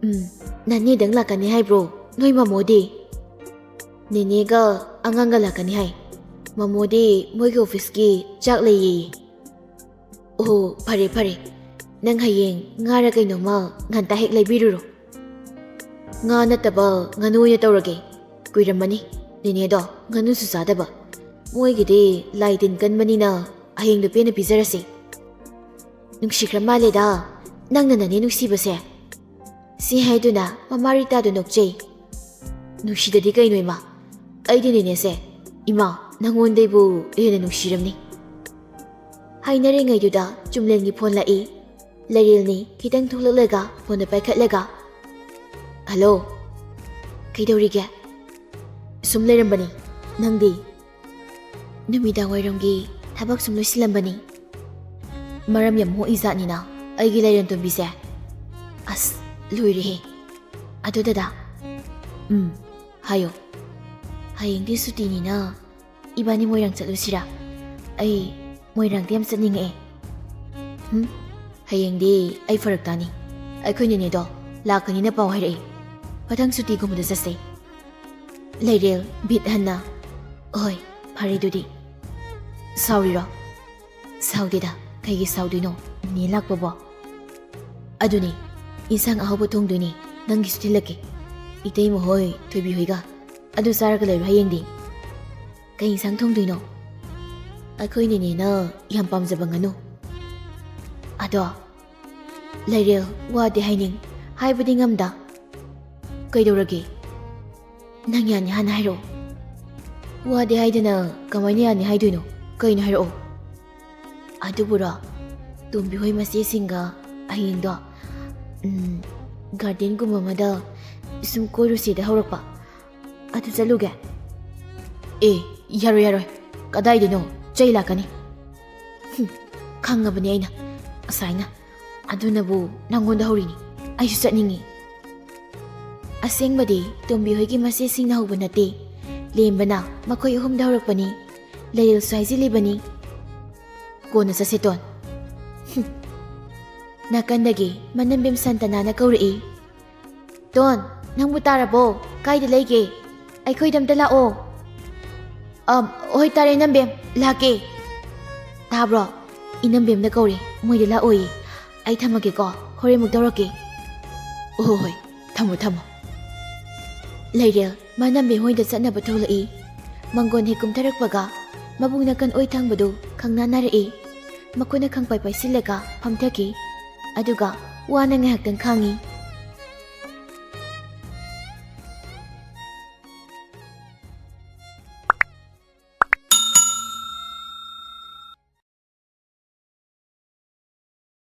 "ꯎꯝ, ꯅꯅꯦꯗꯪ ꯂꯥꯛꯀꯅꯤ ꯍꯥꯏꯕ꯭ꯔꯣ? ꯅꯣꯏ ꯃꯃꯣꯗꯤ?" "ꯅꯦꯅꯦꯒ ꯑꯉꯥꯡꯒ ꯂꯥꯛꯀꯅꯤ ꯍꯥꯏ꯫ ꯃꯃꯣꯗꯤ ꯃꯣꯏꯒꯤ ꯑꯣꯐꯤꯁꯀꯤ ꯆꯥꯛ ꯂꯩꯌꯦꯌꯦ꯫" "ꯑꯣ, ꯐꯔꯦ ꯐꯔꯦ꯫ ꯅꯪ ꯍꯌꯦꯡ ꯉꯥꯔ ꯀꯩꯅꯣꯝꯃ ꯉꯟꯇꯥ ꯍꯦꯛ ꯂꯩꯕꯤꯔꯨꯔꯣ꯫" "ꯉꯥ ꯅꯠꯇꯕ ꯉꯥꯅꯨ ꯑꯣꯏꯅ ꯇꯧꯔꯒꯦ꯫ ꯀꯨꯏꯔꯝꯃꯅꯤ ꯅꯦꯅꯦꯗꯣ ꯉꯥꯅꯨꯁꯨ ꯆꯥꯗꯕ꯫ ꯃꯣꯏꯒꯤꯗꯤ ꯂꯥꯏ ꯇꯤꯟ ꯀꯟꯕꯅꯤꯅ ꯍꯌꯦꯡꯗꯣ ꯄꯦꯟꯅ ꯄꯤꯖꯔꯁꯤ꯫" "ꯅꯨꯡꯁꯤꯈ꯭ꯔ ꯃꯥꯜꯂꯦꯗ ꯅꯪꯅ ꯅꯅꯦ ꯅꯨꯡꯁꯤꯕꯁꯦ꯫" ꯁꯤ ꯍꯥꯏꯗꯨꯅ ꯃꯃꯥ ꯔꯤꯇꯥꯗꯨ ꯅꯣꯛꯆꯩ꯫ "ꯅꯨꯡꯁꯤꯗꯗꯤ ꯀꯩꯅꯣ ꯏꯃꯥ? ꯑꯩꯗꯤ ꯅꯦꯅꯦꯁꯦ, ꯏꯃꯥ, ꯅꯪꯉꯣꯟꯗꯩꯕꯨ ꯍꯦꯟꯅ ꯅꯨꯡꯁꯤꯔꯝꯅꯤ꯫" ꯍꯥꯏꯅꯔꯤꯉꯩꯗꯨꯗ ꯆꯨꯝꯂꯦꯟꯒꯤ ꯐꯣꯟ ꯂꯥꯛꯏ꯫ ꯂꯩꯔꯦꯜꯅꯤ ꯈꯤꯇꯪ ꯊꯣꯛꯂꯛꯂꯒ ꯐꯣꯟꯗ ꯄꯥꯏꯈꯠꯂꯒ, "ꯍꯜꯂꯣ, ꯀꯩꯗꯧꯔꯤꯒꯦ?" "ꯁꯨꯝ ꯂꯩꯔꯝꯕꯅꯤ, ꯅꯪꯗꯤ?" "ꯅꯨꯃꯤꯗꯥꯡ ꯋꯥꯏꯔꯝꯒꯤ ꯊꯕꯛ ꯁꯨꯝ ꯂꯣꯏꯁꯤꯜꯂꯝꯕꯅꯤ꯫" "ꯃꯔꯝ ꯌꯥꯝ ꯃꯣꯛꯏ ꯖꯥꯠꯅꯤꯅ ꯑꯩꯒꯤ ꯂꯩꯔꯦꯟ ꯇꯣꯝꯕꯤꯁꯦ꯫ ꯑꯁ, ꯂꯣꯏꯔꯦꯍꯦ꯫ ꯑꯗꯨ ꯗꯗꯥ꯫" "ꯎꯝ, ꯍꯥꯏꯌꯣ꯫" "ꯍꯌꯦꯡꯗꯤ ꯁꯨꯇꯤꯅꯤꯅ ꯏꯕꯥꯅꯤ ꯃꯣꯏꯔꯥꯡ ꯆꯠꯂꯨꯁꯤꯔꯥ? ꯑꯩ ꯃꯣꯏꯔꯥꯡꯗꯤ ꯌꯥꯝ ꯆꯠꯅꯤꯡꯉꯛꯑꯦ꯫" "ꯎꯝ, ꯍꯌꯦꯡꯗꯤ ꯑꯩ ꯐꯔꯛ ꯇꯥꯅꯤ꯫ ꯑꯩꯈꯣꯏ ꯅꯦꯅꯦꯗꯣ ꯂꯥꯛꯀꯅꯤꯅ ꯄꯥꯎ ꯍꯥꯏꯔꯛꯏ꯫ ꯃꯊꯪ ꯁꯨꯇꯤꯒꯨꯝꯕꯗ ꯆꯠꯁꯦ꯫" ꯂꯩꯔꯦꯜ, ꯕꯤꯠ ꯍꯟꯅ, "ꯍꯣꯏ, ꯐꯔꯦ ꯑꯗꯨꯗꯤ꯫ ꯁꯥꯎꯔꯤꯔꯣ?" "ꯁꯥꯎꯗꯦꯗ, ꯀꯩꯒꯤ ꯁꯥꯎꯗꯣꯏꯅꯣ? ꯅꯦ ꯂꯥꯛꯄꯕꯣ?" "ꯑꯗꯨꯅꯤ, ꯏꯟꯁꯥꯡ ꯑꯍꯥꯎꯕ ꯊꯣꯡꯗꯣꯏꯅꯤ, ꯅꯪꯒꯤꯁꯨ ꯊꯤꯜꯂꯛꯀꯦ꯫ ꯏꯇꯩꯃ ꯍꯣꯏ, ꯊꯣꯏꯕꯤ ꯍꯣꯏꯒ꯫ ꯑꯗꯨ ꯆꯥꯔꯒ ꯂꯩꯔꯣ ꯍꯌꯦꯡꯗꯤ꯫ ꯀꯩ ꯏꯟꯁꯥꯡ ꯊꯣꯡꯗꯣꯏꯅꯣ?" "ꯑꯩꯈꯣꯏ ꯅꯦꯅꯦꯅ ꯌꯥꯝ ꯄꯥꯝꯖꯕ ꯉꯥꯅꯨ꯫ ꯑꯗꯣ, ꯂꯩꯔꯦꯜ, ꯋꯥꯗꯤ ꯍꯥꯏꯅꯤꯡ, ꯍꯥꯏꯕꯗꯤ ꯉꯝꯗ꯫ ꯀꯩꯗꯧꯔꯒꯦ? ꯅꯪ ꯌꯥꯅꯤ ꯍꯥꯟꯅ ꯍꯥꯏꯔꯛꯑꯣ꯫" "ꯋꯥꯗꯤ ꯍꯥꯏꯗꯅ ꯀꯃꯥꯏꯅ ꯌꯥꯅꯤ ꯍꯥꯏꯗꯣꯏꯅꯣ? ꯀꯩꯅꯣ ꯍꯥꯏꯔꯛꯑꯣ꯫" "ꯑꯗꯨꯕꯨꯔꯣ, ꯇꯣꯝꯕꯤ ꯍꯣꯏ ꯃꯆꯦꯁꯤꯡꯒ ꯍꯌꯦꯡꯗꯣ, ꯎꯝ, ꯒꯥꯔꯗꯦꯟꯒꯨꯝꯕ ꯑꯃꯗ ꯁꯨꯝ ꯀꯣꯏꯔꯨꯁꯦꯗ ꯍꯧꯔꯛꯄ꯫ ꯑꯗꯨ ꯆꯠꯂꯨꯒꯦ꯫" "ꯑꯦ, ꯌꯥꯔꯣꯏ, ꯌꯥꯔꯣꯏ꯫ ꯀꯗꯥꯏꯗꯅꯣ? ꯆꯩ ꯂꯥꯛꯀꯅꯤ꯫" "ꯍꯨꯝ, ꯈꯪꯉꯕꯅꯦ ꯑꯩꯅ ꯉꯁꯥꯏꯅ꯫ ꯑꯗꯨꯅꯕꯨ ꯅꯪꯉꯣꯟꯗ ꯍꯧꯔꯤꯅꯤ꯫ ꯑꯩꯁꯨ ꯆꯠꯅꯤꯡꯉꯤ꯫" ꯑꯁꯦꯡꯕꯗꯤ ꯇꯣꯝꯕꯤ ꯍꯣꯏꯒꯤ ꯃꯆꯦꯁꯤꯡꯅ ꯍꯧꯕ ꯅꯠꯇꯦ꯫ ꯂꯦꯝꯕꯅ ꯃꯈꯣꯏ ꯑꯍꯨꯝꯗ ꯍꯧꯔꯛꯄꯅꯤ꯫ ꯂꯩꯔꯦꯜꯁꯨ ꯍꯥꯏꯖꯤꯜꯂꯤꯕꯅꯤ꯫ "ꯀꯣꯟꯅ ꯆꯠꯁꯦ, ꯇꯣꯟ꯫" ꯍꯨꯝ꯫ ꯅꯥꯀꯟꯗꯒꯤ ꯃꯅꯝꯕꯦꯝ ꯁꯟꯇꯅꯥꯅ ꯀꯧꯔꯛꯏ꯫ "ꯇꯣꯟ, ꯅꯪꯕꯨ ꯇꯥꯔꯕꯣ? ꯀꯥꯏꯗ ꯂꯩꯒꯦ? ꯑꯩꯈꯣꯏꯗ ꯑꯝꯇ ꯂꯥꯛꯑꯣ꯫" "ꯑꯝ, ꯍꯣꯏ ꯇꯥꯔꯦ ꯏꯅꯝꯕꯦꯝ, ꯂꯥꯛꯀꯦ꯫" "ꯇꯥꯕ꯭ꯔꯣ? ꯏꯅꯝꯕꯦꯝꯅ ꯀꯧꯔꯦ, ꯃꯣꯏꯗ ꯂꯥꯛꯑꯣꯌꯦ꯫ ꯑꯩ ꯊꯝꯃꯒꯦꯀꯣ, ꯍꯣꯔꯦꯟ ꯑꯃꯨꯛ ꯇꯧꯔꯛꯀꯦ꯫" "ꯑꯣ ꯍꯣ ꯍꯣꯏ, ꯊꯝꯃꯣ ꯊꯝꯃꯣ꯫" ꯂꯩꯔꯦꯜ ꯃꯅꯝꯕꯦꯝ ꯍꯣꯏꯗ ꯆꯠꯅꯕ ꯊꯣꯛꯂꯛꯏ꯫ ꯃꯪꯒꯣꯟ ꯍꯦꯛ ꯀꯨꯝꯊꯔꯛꯄꯒ ꯃꯕꯨꯛ ꯅꯥꯀꯟ ꯑꯣꯏ ꯊꯪꯕꯗꯨ ꯈꯪꯅꯥꯟꯅꯔꯛꯏ꯫ ꯃꯈꯨꯠꯅ ꯈꯪꯄꯥꯏ ꯄꯥꯏꯁꯤꯜꯂꯒ ꯐꯝꯊꯈꯤ꯫ ꯑꯗꯨꯒ ꯋꯥꯅ ꯉꯥꯏꯍꯥꯛꯇꯪ ꯈꯥꯡꯉꯤ꯫